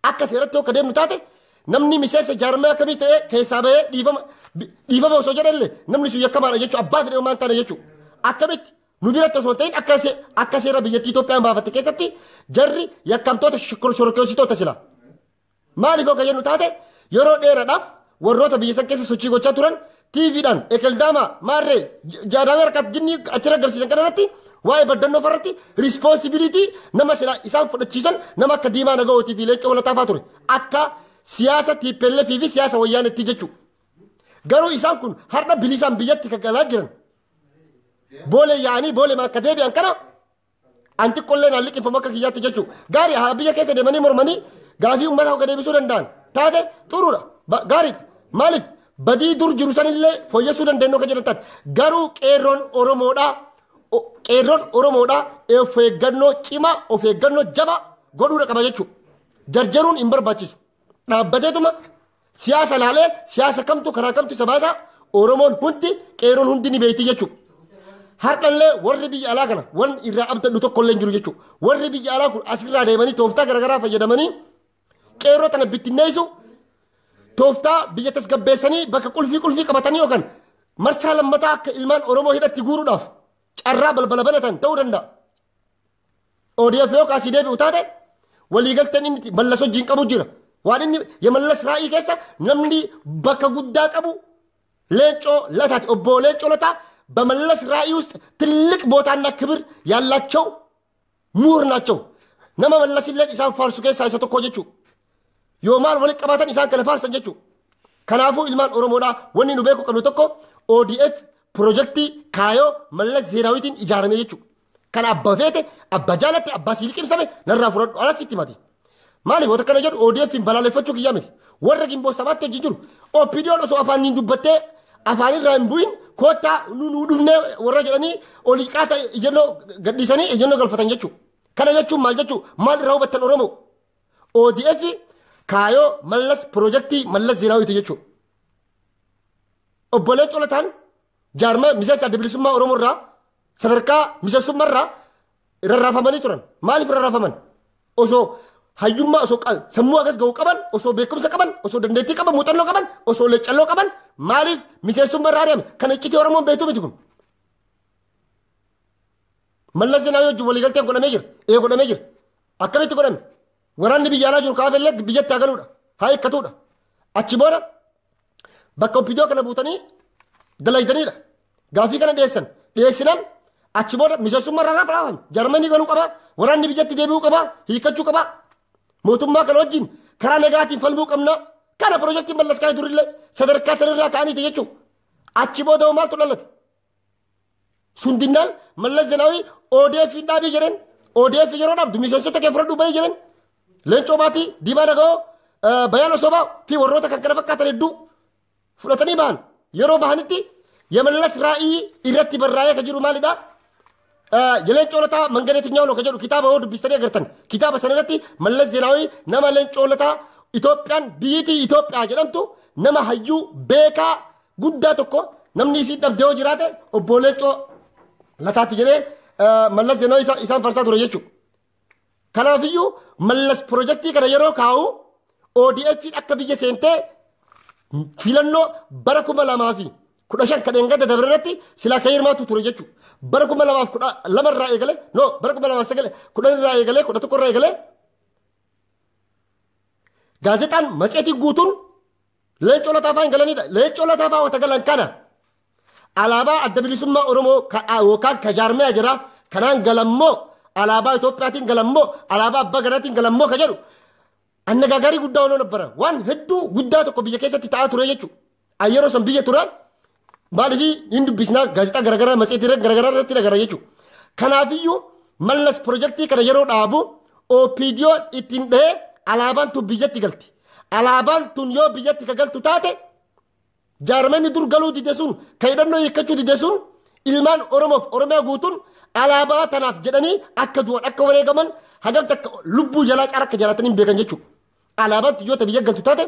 Akka seeratti yoo ka deemnu taate namni miseensa jaarmaa akkamii ta'ee keessaa bahee dhiifama osoo jedhanillee namni sun yakkamaadha jechuudha abbaa fedhe homaa hin taane jechuudha. Akkamitti nu biratti osoo hin ta'in akka seera biyyattii Itoophiyaan baafatte keessatti jarri yakkamtoota shororkeessitoota sila. Maaliif yoo ka jennu taate yeroo dheeraadhaaf warroota biyya san keessa sochii gochaa turan TVdhaan ekeldaama maarree jaadaamee harkaatti jinni achirra agarsiisan kana irratti waa'ee baddannoo farratti rispoonsibilitii nama sila isaan fudhachiisan nama akka Diimaa Naga'ootii fi Leencoo Lataa fa'aa ture. Akka siyaasa TPLF fi siyaasa wayyaanetti jechuudha. Garuu isaan kun har'a bilisaan biyyatti kan galaa jiran. Boolee yaa'anii boolee akka deebi'an kana anti qollee naan liqinfamu akka kiyyaatti jechuudha. Gaarii haa biyya keessa deemanii mormanii gaafii uummata hooga deebisuu danda'an taate xuruudha. Gaariidha. Maaliif badii dur jiru sanillee fooyyessuu dandeenyu akka jedhan taate. Garuu qeerroon Oromoodhaa qeerroon Oromoodhaa of eeggannoo cimaa of eeggannoo jabaa godhuudha qaba jechuudha. Jarjaruun hin barbaachisu. Dhaabbateetuma siyaasa laalee siyaasa kamtu karaa kamtu isa baasaa Oromoon hundi qeerroon hundi ni beekti jechuudha. Har'allee warri biyya alaa kana wanni irraa abdadhu tokkollee hin jiru jechuudha. Warri biyya alaa kun asirraa deemanii tooftaa garaagaraa fayyadamanii qeerroo tana bittinneessu tooftaa biyya tasgabbeessanii bakka qulfii qulfii qabatanii yookaan marsaa lammataa akka ilmaan Oromoo hidhatti guuruudhaaf carraa balbala banatan ta'uu danda'a. ODF yoo kaasii deebi'u taate waliigalteen inni Mallas wajjin qabu jira. Waan inni Mallas raa'ii keessa namni bakka guddaa qabu Leencoo Lataati. Obbo Leencoo Lataa በመለስ ራዕይ ውስጥ ትልቅ ቦታና ክብር ያላቸው ምሁር ናቸው። Nama Mallasillee isaan faarsu keessaa isa tokko jechuudha. Yoo maal walitti qabaatan isaan kana faarsan jechuudha. Kanaafuu ilmaan Oromoodhaa wanni nu beeku qabnu tokko ODF pirojektii kaayoo Mallas Zeenaawitiin ijaarame jechuudha. Kan abbaa feete abbaa jaalatte abbaa sii liqimsame narraa fudhadhu alas sitti himati. Maaliif wanta kana jedhu ODF hin balaaleffachuu kiyyaa miti. Warra gimboo sabaatti hojii jiru OPDO'n osoo afaaniin dubbattee afaanirraa hin bu'in koottaa nu dhufnee warra jedhanii olii qaata ejjennoo gadhiisanii ejjennoo galfatan jechuudha. Kana jechuun maal jechuudha? Maal irraa hubattan Oromoo? ODF kaayoo Mallas pirojektii Mallas Zeenaawiiti jechuudha. Obbo Leencoo Lataan jaarmaa miseensa adda bilisummaa Oromoo irraa sadarkaa miseensummaa irraa rarraafamanii turan. Maaliif rarraafaman? Osoo hayyummaa osoo sammuu akkas ga'u qaban, osoo beekumsa qaban, osoo dandeettii qaban, muuxannoo qaban, osoo leeccalloo qaban maaliif miseensummaa irraa ari'ame? Kan iccitii Oromoon beektuu miti kun. Mallas Zeenaawii wajjin waliigalteen godhamee jira. Ee godhamee jira. Akkamitti godhame? Waraanni biyya alaa jiru kaafillee biyyatti haa galuudha. Haa hiikkatuudha. Achi booda bakka OPDO kana buutanii dalaydaniidha. Gaafii kana dhiyeessan. Dhiyeessinaan achi booda miseensummaa irraa raafame. Jarmanii galuu qaba. Waraanni biyyatti deebi'uu qaba. Hiikkachuu qaba. Mootummaa kana wajjin karaa nagaatiin falmuu qabna. Kana pirojektiin Mallas kaa'e durillee sadarkaa sanirraa ka'aniiti jechuudha. Achi booda maaltu dhalate? Sundinnaan Mallas Zeenaawii ODF hin dhaabii jedheen ODF yeroo dhaabdu miseensota kee fudhadhuu bahii jedheen Leencoo Baatii, Diimaa Naga'oo, Bayaan Osobaa fi warroota kan kana fakkaatan hedduu fudhatanii bahan. Yeroo bahanitti Yemallas raa'ii irratti barraa'ee kan jiru maalidha? Leencoo Lataa መንገድ የትኛው ነው ከጀዱ kitaaba hoo dubbistanii agartan. Kitaaba sana irratti Mallas Zeenaawii nama Leencoo Lataa Itoophiyaan biyyitii Itoophiyaa jedhamtu nama hayyuu beekaa guddaa tokko namni isii dhabdee yoo jiraate obbo Leencoo Lataatti jedhee Mallas Zeenaawii isaan farsaa ture jechuudha. Kanaafiyyuu Mallas pirojektii kana yeroo kaa'u ODF akka biyya seentee Filannoo bara 2015 kan eeggatte dabre irratti silaa kan hirmaatu ture jechuudha. Bara 2012 irraa eegale, no, bara 2009 10 irraa eegale, 11 irraa eegale gaazexaan matseetii guutuun Leencoo Lataa fa'aa hin galanidha. Leencoo Lataa fa'aa wata galan kana alaabaa Adda Bilisummaa Oromoo yookaan ka jaarmee jira kanaan galammoo, alaabaa Itoophiyaatiin galammoo, alaabaa Abbaa Gadaatiin galammoo ka jedhu annagaagarii guddaa oloo nabbara. Waan hedduu guddaa tokko biyya keessatti ta'aa ture jechuudha. Yeroo san biyya ture maaliif hin dubbisnaa, gaazexaa garaagaraa, matseetii garaagaraa irratti agarra jechuudha. Kanaafiyyuu Mallas pirojektii kana yeroo dhaabu OPDO ittiin dhahee alaabaan tun biyyatti galti. Alaabaan tun yoo biyyatti ka galtu taate, jaarmanni dur galuu dide sun, ka hidhannoo hiikkachuu dide sun, ilmaan Oromoof Oromiyaa guutuun alaabaa tanaaf jedhanii akka du'an, akka wareegaman, hagam takka lubbuu jalaa cara akka jalaatanii hin beekan jechuudha. Alaabaan tun yoo ta biyya galtu taate,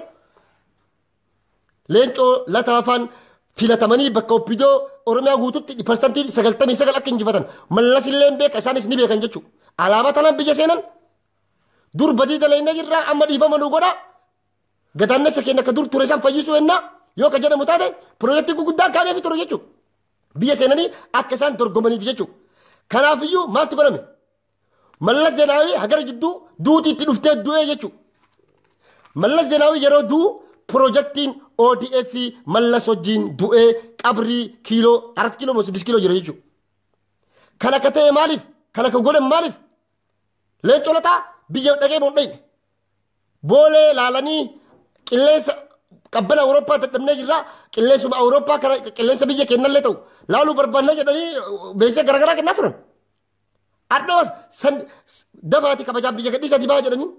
Leencoo Lataafaan filatamanii bakka OPDO Oromiyaa guututti 99% akka injifatan Mallas illee hin beeka, isaanis ni beekan jechuudha. Alaabaa tanaan biyya seenan, dur badii dalaynee jirraa, amma dhiifama nu godhaa. Gadaannessa keenya akka dur ture isaan fayyisuu ennaa yoo ka jedhamu taate, piroojeektii gurguddaan kaameefi ture jechuudha. Biyya seenanii akka isaan dorgomaniif jechuudha. Kanaafiyyuu maaltu godhame? Mallas Zeenaawii hagara jidduu duutii itti dhuftee du'ee jechuudha. Mallas Zeenaawii yeroo du'u piroojeektiin ODF Mallas wajjin du'ee qabrii kiiloo 4 kiiloo moo 6 kiiloo jira jechuudha. Kan akka ta'e maaliif? Kan akka godhan maaliif? Leencoo Lataa biyya dhaqee boondhayne. Boolee laalanii qilleensa qabbana Awurooppaa dadhabnee jirra. Qilleensuma Awurooppaa kana, qilleensa biyya keenyallee ta'u laaluu barbaannee jedhanii beeksisa garaagaraa kennaa turan. Adhoos san dafaati kabajaa biyya gadhiisaatii bahaa jedhanii.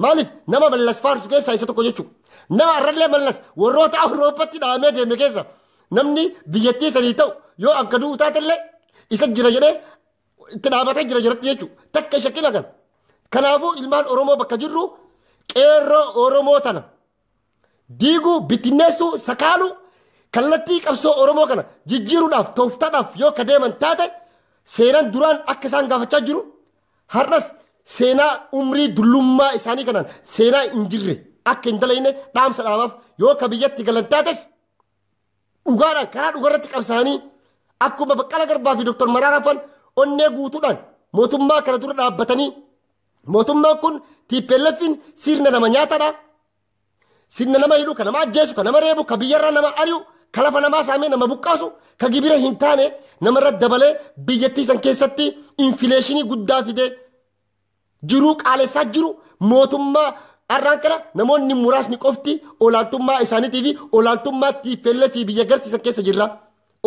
Maaliif? Nama Mallas faarsu keessaa isa tokko jechuudha. Nama arrallee Mallas warroota Awurooppaatti dhahamee deeme keessa namni biyyattii sanii ta'u yoo anka du'u taatellee isa jira jedhee itti dhaabatee jira jiratti jechuudha. Takka shakkina kan. Kanaafuu ilmaan Oromoo bakka jirru, qeerroo Oromoo tana diiguu, bittinneessuu, sakaaluu, kallattii qabsoo Oromoo kana jijjiiruudhaaf tooftaadhaaf yoo ka deeman taate, seenaan duraan akka isaan gaafachaa jiru har'as seenaa umrii dullummaa isaanii kanaan seenaa hin jirre akka hin dalayne dhaamsa dhaamaaf. Yoo ka biyyatti galan taates dhugaadhaan karaa dhugarratti qabsaa'anii akkuma Baqqala Garbaa fi Dr. Mararaa fan onnee guutuudhaan mootummaa kana dura dhaabbatanii, mootummaan kun TPLFin sirna nama nyaataadha. Sirna nama hidhu, ka nama ajjeesu, ka nama reebu, ka biyyarraa nama ari'u, ka lafa namaa saamee nama buqqaasu, ka gibira hin taane namarra dabalee biyyattii san keessatti infileeshinii guddaa fidee jiruu qaalessaa jiru, mootummaa har'aan kana namoonni muraasni qofti olaantummaa isaaniitii fi olaantummaa TPLF biyya garsiisan keessa jirra.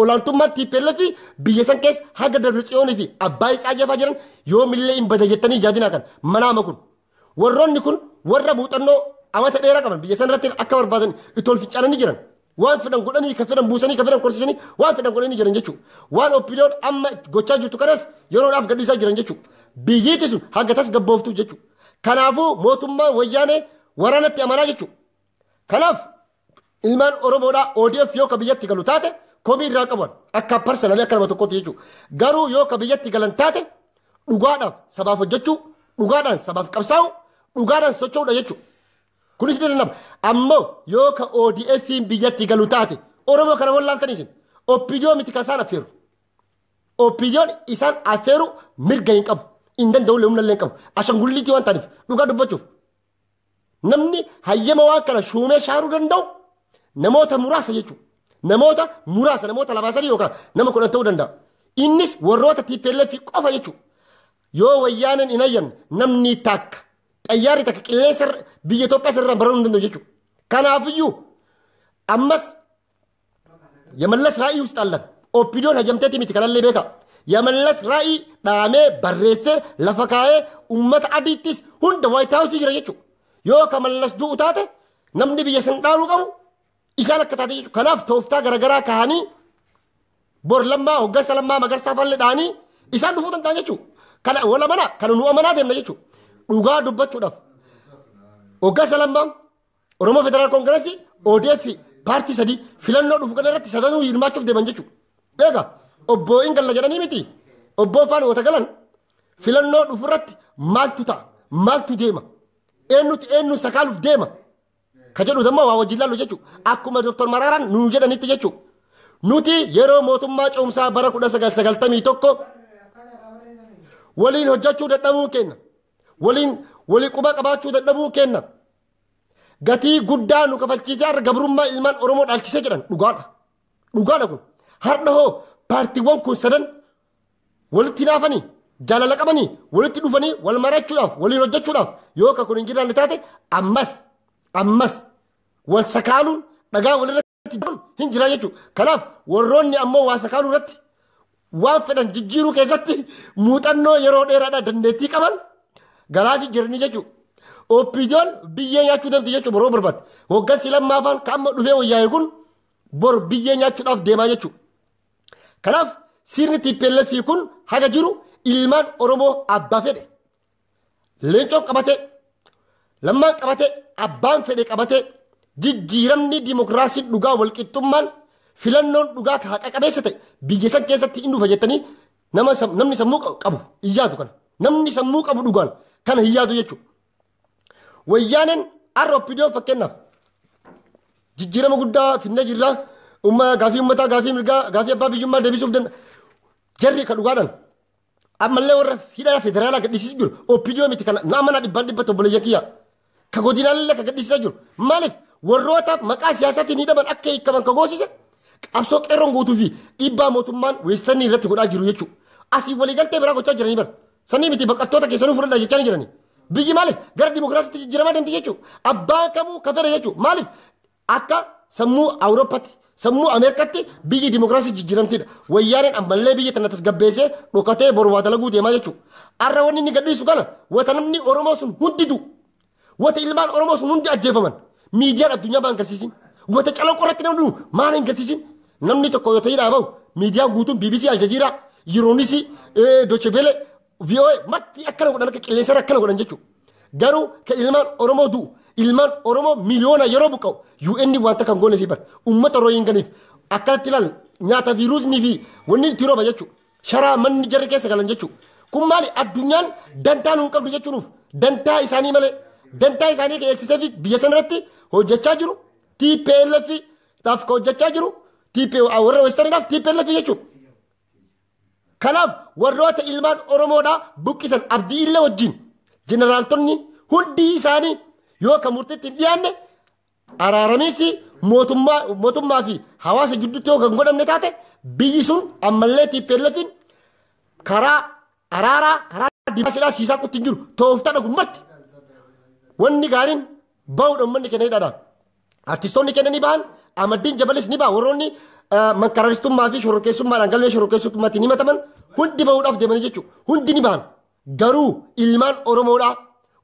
Olaantummaa TPLF biyya san keessa haga Dabra fi Abbaay Tsaayyafaa jiran yoomillee hin bada jettanii jaadinaa kan manaama kun. Warroonni kun warra muuxannoo amata dheeraa qaban, biyya san irratti akka barbaadan itti ol fincaananii jiran. Waan fedhan godhanii, ka fedhan buusanii, ka fedhan korsiisanii, waan fedhan godhanii jiran jechuudha. Waan OPDOn amma gochaa jirtu kanas yeroodhaaf gadhiisaa jiran jechuudha. Biyyiitti sun haga tasgabbooftuuf jechuudha. Kanaafuu mootummaan Wayyaanee waraanatti amanaa jechuudha. Kanaaf ilmaan Oromoodhaa, ODF yoo ka biyyatti galu taate komii irraa qaban akka personally, akka nama tokkotti jechuudha. Garuu yoo ka biyyatti galan taate dhugaadhaaf sabaaf hojjechuu, dhugaadhaan sabaaf qabsaa'u, dhugaadhaan socho'uudha jechuudha. Kunis ni danda'ama. Ammoo yoo ka ODF biyyatti galu taate, Oromoo kana wallaaltanii isin OPDO miti kan isaan affeeru. OPDOn isaan affeeru mirga hin qabu. Hin danda'u, humna illee hin qabu. Ashangulliitii waan ta'aniif, dhugaa dubbachuuf. Namni hayyama waan kana shuumee shaaruu danda'u namoota muraasa jechuudha. Namoota muraasa, namoota lamaa sadii yookaan nama 10 ta'uu danda'a. Innis warroota TPLF qofa jechuudha. Yoo Wayyaaneen hin hayyamne, namni takka, xayyaarri takka qilleensa biyya Itoophiyaa sirraan bararuu hin danda'u jechuudha. Kanaafiyyuu ammas የመለስ ራዕይ ውስጥ አለን። OPDOn hayyamteeti miti, kanallee beeka. የመለስ ራዕይ dhaamee barreessee lafa kaa'ee ummata adiittis hunda White House jira jechuudha. Yoo ka Mallas du'u taate namni biyya san dhaaluu qabu isaan akka taate jechuudha. Kanaaf tooftaa garaagaraa kaa'anii bor Lammaa, hoggansa Lammaa Magarsaa fallee dhahanii isaan dhufuu danda'an jechuudha. Kana wal amanaa, kana nu amanaa deemna jechuudha. Dhugaa dubbachuudhaaf hoggansa Lammaa, Oromoo Federaal Koongireesii, ODF, paartii sadii filannoo dhufu kana irratti sadanuu hirmaachuuf deeman jechuudha. Egaa obbo Ingalla jedhanii miti, obboon faana wata galan filannoo dhufu irratti maaltu ta'a? Maaltu deema? Eenyutu eenyu sakaaluuf deema? Ka jedhu dammoo waa wajjin laallu jechuudha. Akkuma Dr. Maraaraan nuu jedhanitti jechuudha. Nuti yeroo mootummaa ce'umsaa bara 1991 waliin hojjechuu dadhabuu kenna. Waliin walii quba qabaachuu dadhabuu kenna. Gatii guddaa nu kafalchiisee har'a gabrummaa ilmaan Oromoo dhaalchisee jedhan dhugaadha. Dhugaadha kun. Har'a hoo paartiiwwan kun sadan walitti naafanii jaalala qabanii walitti dhufanii wal marachuudhaaf waliin hojjechuudhaaf yoo ka kun hin jiraanne taate ammas ammas wal sakaaluun dhagaa walirratti hin jira jechuudha. Kanaaf warroonni ammoo waa sakaaluu irratti waan fedhan jijjiiruu keessatti muuxannoo yeroo dheeraadhaa dandeettii qaban galaafii jiranii jechuudha. OPDO'n biyyee nyaachuu deemti jechuudha boroo barbaadde. Hoggansi lammaafaan kan amma dhufee wayyaa'e kun bor biyyee nyaachuudhaaf deemaa jechuudha. Kanaaf sirni TPLF kun haga jiru ilmaan Oromoo abbaa fedhe. Leencoon qabatee, lammaan qabatee, abbaan fedhe qabatee jijjiiramni dimokiraasii dhugaa walqixxummaan filannoon dhugaa haqa qabeessa ta'e biyya san keessatti hin dhufa jettanii namni sammuu qabu hin yaadu kana. Namni sammuu qabu dhugaan kana hin yaadu jechuudha. Wayyaaneen har'a OPDO'n fakkeenyaaf jijjiirama guddaa finnee jirra. Gaafii uummataa, gaafii mirgaa, gaafii abbaa biyyummaa deebisuuf danda'a. Jarri ka dhugaadhaan ammallee warra hidhaa federaalaa gadhiisisu jiru. OPDO miti kana nama mana dhibbaan dhibba obboleeyyan kiyya. Ka godinaallee ka gadhiisisaa jiru. Maaliif warroota maqaa siyaasaatiin hidhaman akka hiikaman ka goosise qabsoo qeerroon guutuu fi dhiibbaa mootummaan weestanii irratti godhaa jiru jechuudha. Asii waliigaltee biraa gochaa jiranii bara. Sanii miti baqattoota keessanuu fudhadhaa jechaa ni jiranii. Biyyi maaliif gara dimokiraasiitti jijjiiramaa deemti jechuudha. Abbaan kamuu ka fedhe jechuudha. Maaliif akka sammuu Awurooppaatti sammuu Ameerikaatti biyyi dimokiraasii jijjiiramtidha. Wayyaaneen ammallee biyya tana tasgabbeessee dhokatee boru waa dalaguu deemaa jechuudha. Har'a wanni inni gadhiisu kana wata namni Oromoo sun hundi du'u. Wata ilmaan Oromoo sun hundi ajjeefaman. Miidiyaan addunyaa maan garsiisin. Wata calanqoo irratti namni du'u maal hin garsiisin. Namni tokko yoo ta'e dhaabahu miidiyaan guutuun BBC, Al Jazeera, Euronews, Deutsche Welle, VOA marti akkana godhan akka qilleensarra akkana godhan jechuudha. Garuu ka ilmaan Oromoo du'u ilmaan Oromoo miliyoona yeroo buqqa'u UN wanta kan goone fi bar uummata Rohinganiif akkanatti ilaal nyaata fi ruuznii fi wanni itti rooba jechuudha. Sharaa manni jarri keessa galan jechuudha. Kun maali addunyaan dantaa nuun qabdu jechuunuuf dantaa isaanii malee dantaa isaanii kan eegsisee fi biyya sana irratti hojjechaa jiru TPLF dhaaf kan hojjechaa jiru TP warra Westerniidhaaf TPLF jechuudha. Kanaaf warroota ilmaan Oromoodhaa buqqisan Abdii Illee wajjin jeneraaltonni hundi isaanii yoo kan murtiitti hin dhiyaanne araaramiinsi mootummaa fi hawaasa gidduutti yoo kan godhamne taate biyyi sun ammallee TPLFin karaa araaraa karaa dibaasiidhaa siisaa qutti hin jiru tooftaadha kun marti. Wanni gaariin bahuudha uummanni keenya hidhaadha. Artistoonni keenya ni bahan, Amaddiin Jabalis ni baha warroonni mankararistummaa fi shororkeessummaadhaan galmee shororkeessummaatiin himataman hundi bahuudhaaf deemanii jechuudha. Hundi ni bahan. Garuu ilmaan Oromoodhaa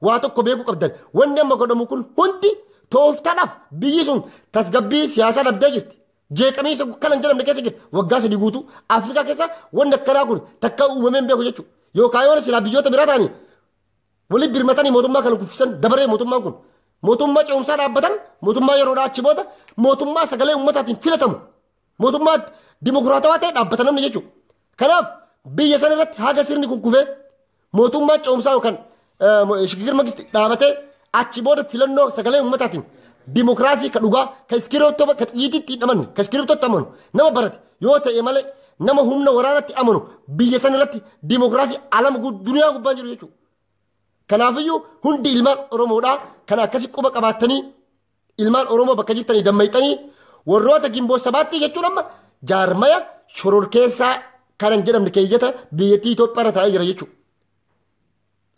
waa tokko beekuu qabdan. Wanni amma godhamu kun hundi tooftaadhaaf biyyi sun tasgabbii siyaasaa dhabdee jirti. Jeeqamiinsa kana hin jedhamne keessa jirti. Waggaa 3 guutuu Afrikaa keessa wanni akkanaa kun takka uumamee hin beeku jechuudha. Yookaan yoo silaa biyyoota biraa ta'anii waliin birmatanii mootummaa kana kuffisan dabaree mootummaan kun mootummaa ce'umsaa dhaabbatan mootummaa yeroodhaa achi booda mootummaa sagalee uummataatiin filatamu mootummaa dimokiraatawaa ta'e dhaabbatan namni jechuudha. Kanaaf biyya sana irratti haga sirni kun kufee mootummaa ce'umsaa yookaan shigigir magisti dhaabatee achi booda filannoo sagalee uummataatiin dimokiraasii ka dhugaa ka iskiriiptoo ka xiyyiititti hin amanne ka iskiriiptootti amanu nama barate yoo ta'e malee nama humna waraanatti amanu biyya sana irratti dimokiraasii alama duniyaa gubbaan jiru jechuudha. Kanaafiyyuu hundi ilmaan Oromoodhaa kana akkasi quba qabaatanii ilmaan Oromoo bakka jirtanii dammayxanii warroota gimboo sabaatti jechuun amma jaarmaya shororkeessaa kan hin jedhamne keeyyata biyyattii Itoophiyaa irra taa'ee jira jechuudha.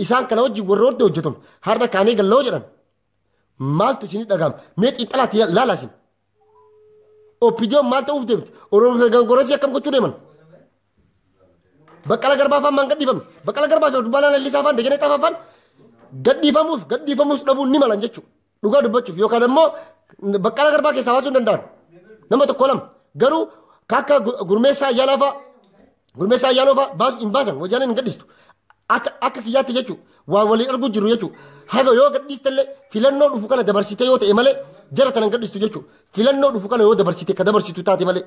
Isaan kana wajjin warroota hojjetan har'a kaanee galloo jedhan maaltu isinii dhaga'ama? Mee xiinxalaatti laalaa isin. OPDO'n maal ta'uuf deemti? Oromoo fi Gangorosii akkam gochuu deeman? Baqqala Garbaa faan maan gadhiifamne? Baqqala Garbaa fi Dubbalaa Lallisaa faan Dajanee Xaafaa faan gadhiifamuuf gadhiifamuus dhabuun ni malan jechuudha. Dhugaa dubbachuuf yookaan immoo Baqqala Garbaa keessaa baasuu hin danda'an. Nama tokko lama garuu akka Gurmeessaa Ayyaanaa fa'aa Gurmeessaa Ayyaanoo fa'aa baasu hin baasan wayyaaneen hin gadhiistu. Akka kiyyaatti jechuudha waan waliin arguu jiru jechuudha. Haga yoo gadhiistellee filannoo dhufu kana dabarsitee yoo ta'e malee jara kana hin gadhiistu jechuudha. Filannoo dhufu kana yoo dabarsite ka dabarsitu taate malee.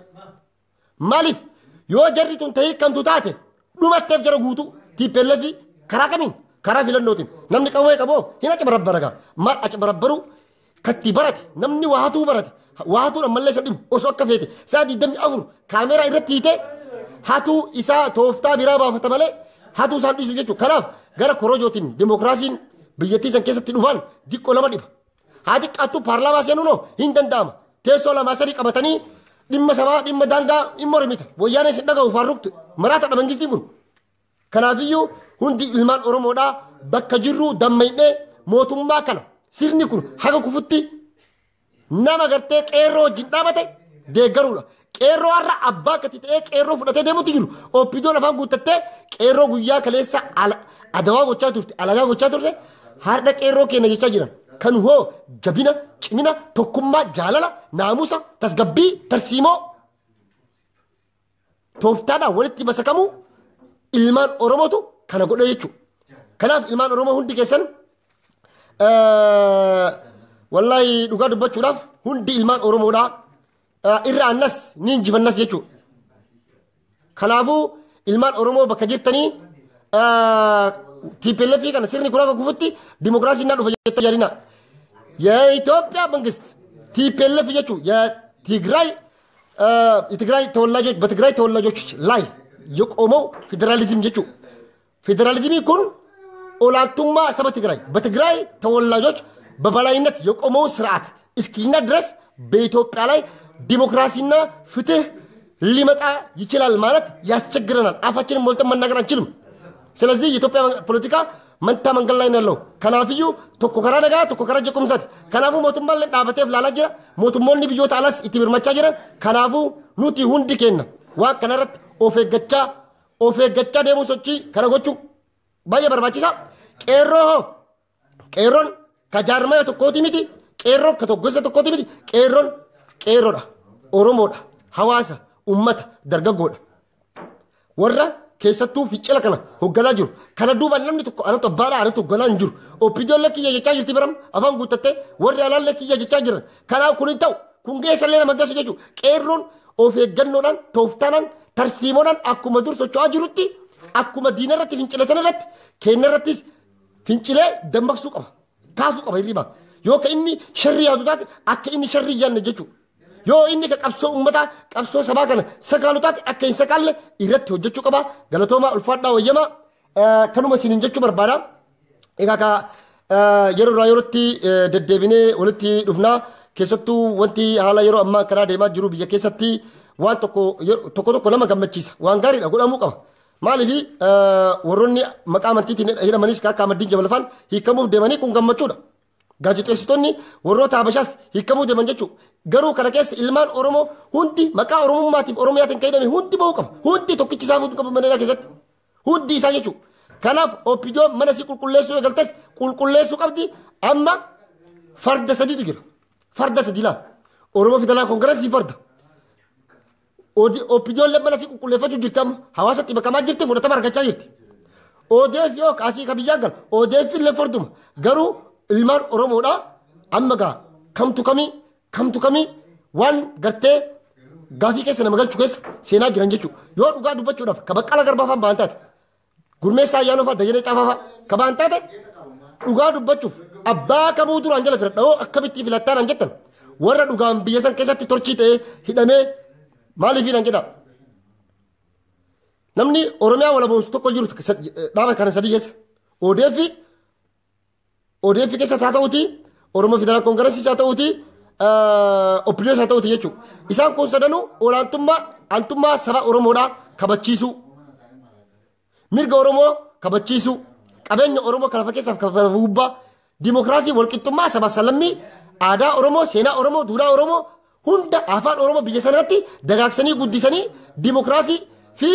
Maaliif yoo jarri tun ta'ee kamtu taate dhumatteef jara guutuu TPLF karaa kamiin karaa filannootiin namni qawwee qaboo hin acabarabara gaa maal acabarabbaruu Katti barate namni waa hatuu barate waa hatuun ammallee isa dhibu osoo akka feete sa'a 24 kaameeraa irratti hiitee hatuu isaa tooftaa biraa baafata malee hatuu isaan dhiisu jechuudha. Kanaaf gara korojootiin dimokiraasiin biyyattii san keessatti dhufan diqqoo lama dhiba. Haa xiqqaattuu paarlaamaa seenuun hoo hin danda'ama. Teessoo lamaa sadii qabatanii dhimma sabaa dhimma daangaa hin mormita. Wayyaanee sin dhaga'u faarruktu maraatadha mangistiin kun. Kanaafiyyuu hundi ilmaan Oromoodhaa bakka jirru dammaynee mootummaa kana sirni kun haga kufutti nama gartee qeerroo wajjin dhaabate deeggaruudha. Qeerroo har'a abbaa gati ta'ee qeerroo fudhatee deemutu jiru. Oppidoon afaan guuttattee qeerroo guyyaa kaleessa adawaa gochaa turte, alagaa gochaa turte har'a qeerroo keenya jechaa jiran. Kan hoo jabina, cimina, tokkummaa, jaalala, naamusa, tasgabbii, tarsiimoo tooftaadhaan walitti masakamuu ilmaan Oromootu kana godhe jechuudha. Kanaaf ilmaan Oromoo hundi keessan wallaahi dhugaa dubbachuudhaaf hundi ilmaan Oromoodhaa irra annas ni injifannas jechuudha. Kanaafuu ilmaan Oromoo bakka jirtanii TPLF kana sirni kun akka kufutti dimokiraasiin naa dhufa jettanii yaadina. የኢትዮጵያ መንግስት ቲፒኤልኤፍ jechuun የትግራይ የትግራይ ተወላጆች በትግራይ ተወላጆች ላይ የቆመው ፌዴራሊዝም jechuun ፌዴራሊዝም kun olaantummaa saba ትግራይ በትግራይ ተወላጆች በበላይነት የቆመው ስርዓት እስኪና ድረስ በኢትዮጵያ ላይ ዲሞክራሲና ፍትህ ሊመጣ ይችላል ማለት ያስቸግረናል። አፋችንን ሞልተን መናገር አንችልም። ስለዚህ የኢትዮጵያ ፖለቲካ መንታ መንገድ ላይ ነው ያለው። Kanaafiyyuu tokko karaa nagaa tokko karaa jeequmsaati. Kanaafuu mootummaan dhaabateef laalaa jira. Mootummoonni biyyoota alaas itti birmachaa jiran. Kanaafuu nuti hundi keenya waan kanarratti of eeggachaa of eeggachaa deemuu sochii kana gochuu baay'ee barbaachisaa. Qeerroo hoo qeerroon ka jaarmaya tokkooti miti. Qeerroon ka gosa tokkooti miti. Qeerroon qeerroodha. Oromoodha. Hawaasa, ummata, dargaggoodha. Warra keessattuu fincila kana hoogganaa jiru. Kana duuba namni tokko anatu abbaadha anatu hoogganaa hin jiru. Oppiidiyoon kiyya jechaa jirti biram afaan guuttattee warri alaallee kiyya jechaa jiran. Kanaaf kun hin ta'u kun geessallee nama geessu jechuudha. Qeerroon of eeggannoodhaan tooftaadhaan tarsiimoodhaan akkuma dur socho'aa jirutti akkuma diina irratti fincila sana irratti keenya irrattis fincilee dammaqsuu qaba. Kaasuu qaba hirriba. Yoo ka inni sharrii yaadu taate akka inni sharrii yaadne jechuudha. Yoo inni ka qabsoo uummataa qabsoo sabaa kana sakaalu taate akka hin sakaalle irratti hojjechuu qaba. Galatoomaa ulfaadhaa wayyamaa kanuma isiniin jechuu barbaada. Egaa ka yeroo irraa yerootti deddeebinee walitti dhufnaa keessattuu wanti haala yeroo ammaa kanaa deemaa jiru biyya keessatti waan tokko tokko tokko nama gammachiisa. Waan gaariidha godhamuu qaba. Maaliif warroonni maqaa amantiitiin hidhamanis akka Ahmadiin Jabalfaan hiikamuuf deemanii kun gammachuudha. Gaazexeessitoonni warroota Habashaas hiikamuu deeman jechuudha. Garuu kana keessa ilmaan Oromoo hundi maqaa Oromummaatiif Oromiyaatiin kan hidhame hundi bahuu qaba. Hundi tokkichi isaa fuutuu qaba mana keessatti. Hundi isaa jechuudha. Kanaaf OPDOn mana si qulqulleessuu eegaltes qulqulleessuu qabdi. Amma farda sadiitu jira. Farda sadi laa. Oromoo Federal Koongirasii farda. OPDOn mana si qulqulleeffachuu jirti amma hawaasatti makamaa jirti fudhatama argachaa jirti. ODF yoo kaasii ka biyyaan gala ODF illee farduma. Garuu ilmaan Oromoodha amma gaa kamtu kamii kamtu kamii waan gartee gaafii keessa nama galchu keessa seenaa jiran jechuudha. Yoo dhugaa dubbachuudhaaf ka Baqqalaa Garbaa fa'aan ba'an taate Gurmeessaa Ayyaanoo fa'aa Dajanee Caafaa fa'aa ka ba'an taate dhugaa dubbachuuf abbaa kamuu duraan jala filadha hoo akkamitti filattaan an jettan warra dhugaan biyya san keessatti torchii ta'ee hidhamee maaliif hidhan jedha. Namni Oromiyaa walaboonsu tokko jiru dhaaba kana sadii keessa ODF ODF keessa haa ta'uti Oromoo Federal Koongirasii haa ta'uti OPDOs haa ta'uti jechuudha. Isaan kun sadanuu olaantummaa antummaa saba Oromoodhaa kabachiisuu mirga Oromoo kabachiisuu qabeenya Oromoo kan lafa keessaaf kan lafa gubbaa dimokiraasii walqixxummaa saba salammii aadaa Oromoo seenaa Oromoo duudhaa Oromoo hunda afaan Oromoo biyya sanatti dagaagsanii guddisanii dimokiraasii fi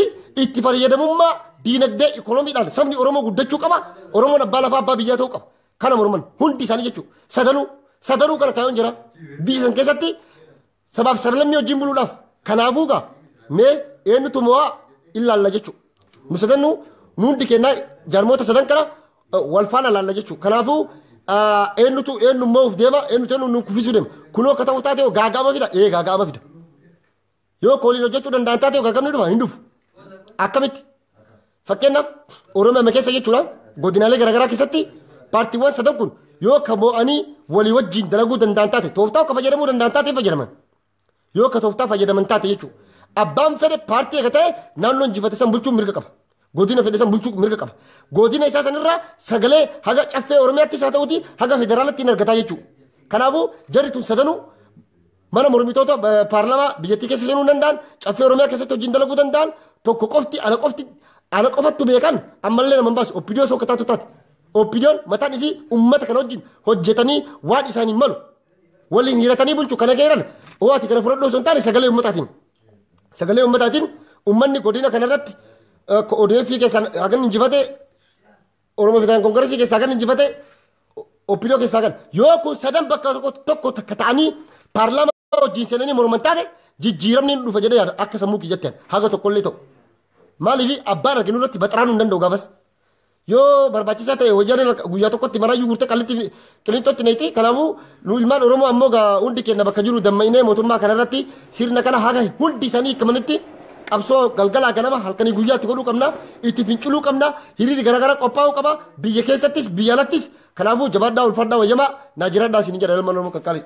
itti fayyadamummaa diinagdee ikoonomiidhaan sabni Oromoo guddachuu qaba. Oromoon abbaa lafaa abbaa biyyaa ta'uu qaba. Kana morman hundi isaanii jechuudha. Sadanuu sadanuu kana kaayyoon jira. Biyya san keessatti sabaaf sablammii wajjin buluudhaaf kanaafuu gaa mee eenyutu mo'aa ilaalla jechuudha. Nu sadanuu nu hundi kennaa jaarmoota sadan kana wal faana laalla jechuudha. Kanaafuu eenyutu eenyu mo'uuf deema eenyutu eenyu nu kuffisuu deema. Kunoo akka ta'u taate gaaga'ama fida ee gaaga'ama fida. Yoo kooliin hojjechuu danda'an taate gaagamni dhufa hin dhufu. Akkamitti? Fakkeenyaaf Oromiyaa keessa jechuudha godinaalee garaagaraa keessatti paartiiwwan sadan kun Yoo ka moo'anii walii wajjin dalaguu danda'an taate, tooftaa akka fayyadamuu danda'an taate fayyadaman. Yoo ka tooftaa fayyadaman taate jechuudha. Abbaan fedhe paartii akka ta'e naannoo injifate san bulchuun mirga qaba. Godina fedhe san bulchuu mirga qaba. Godina isaa sanirraa sagalee haga caffee Oromiyaattis haa ta'uti haga federaalatti hin argataa jechuudha. Kanaafuu jarri tun sadanuu mana mormitoota paarlaamaa biyyattii keessa seenuu danda'an, caffee Oromiyaa keessatti hojiin dalaguu danda'an, tokko qofti ana qofti ana qofattu beekan ammallee nama hin baasu. OPDO soo taatu taate. OPDOn mataan isii uummata kana wajjin hojjetanii waan isaaniin malu waliin hiratanii bulchu kana keeran oo ati kana fudhadhoo osoo hin taane sagalee uummataatiin. Sagalee uummataatiin uummanni godina kanarratti ODF keessaan hagan injifate, Oromoo Federaal Koongireesii keessaa hagan injifate, OPDO keessaa hagan yoo kun sadan bakka tokko takka ta'anii paarlaamaa wajjin seenanii morman taate, jijjiiramni ni dhufa jedhee yaada akka sammuu kiyyatti haga tokkollee ta'u. Maaliif abbaan arginu irratti baxaraanuu hin danda'u gaafas. Yoo barbaachisaa ta'e hojii guyyaa tokkotti marayyuu guurtee qallitti qilinxootti neeti. Kanaafuu nu ilmaan Oromoo ammoo hundi keenya bakka jiru dammaqnee mootummaa kanarratti sirna kana haga hundi isaanii hiikamanitti qabsoo galgalaa ganama halkanii guyyaatti godhuu qabna, itti finciluu qabna, hiriirri garaagaraa qophaa'uu qaba biyya keessattis biyya alattis. Kanaafuu jabaadhaa, ulfaadhaa, wayyamaa naa jiraadhaa isin jedha ilmaan Oromoo qaqqaalii.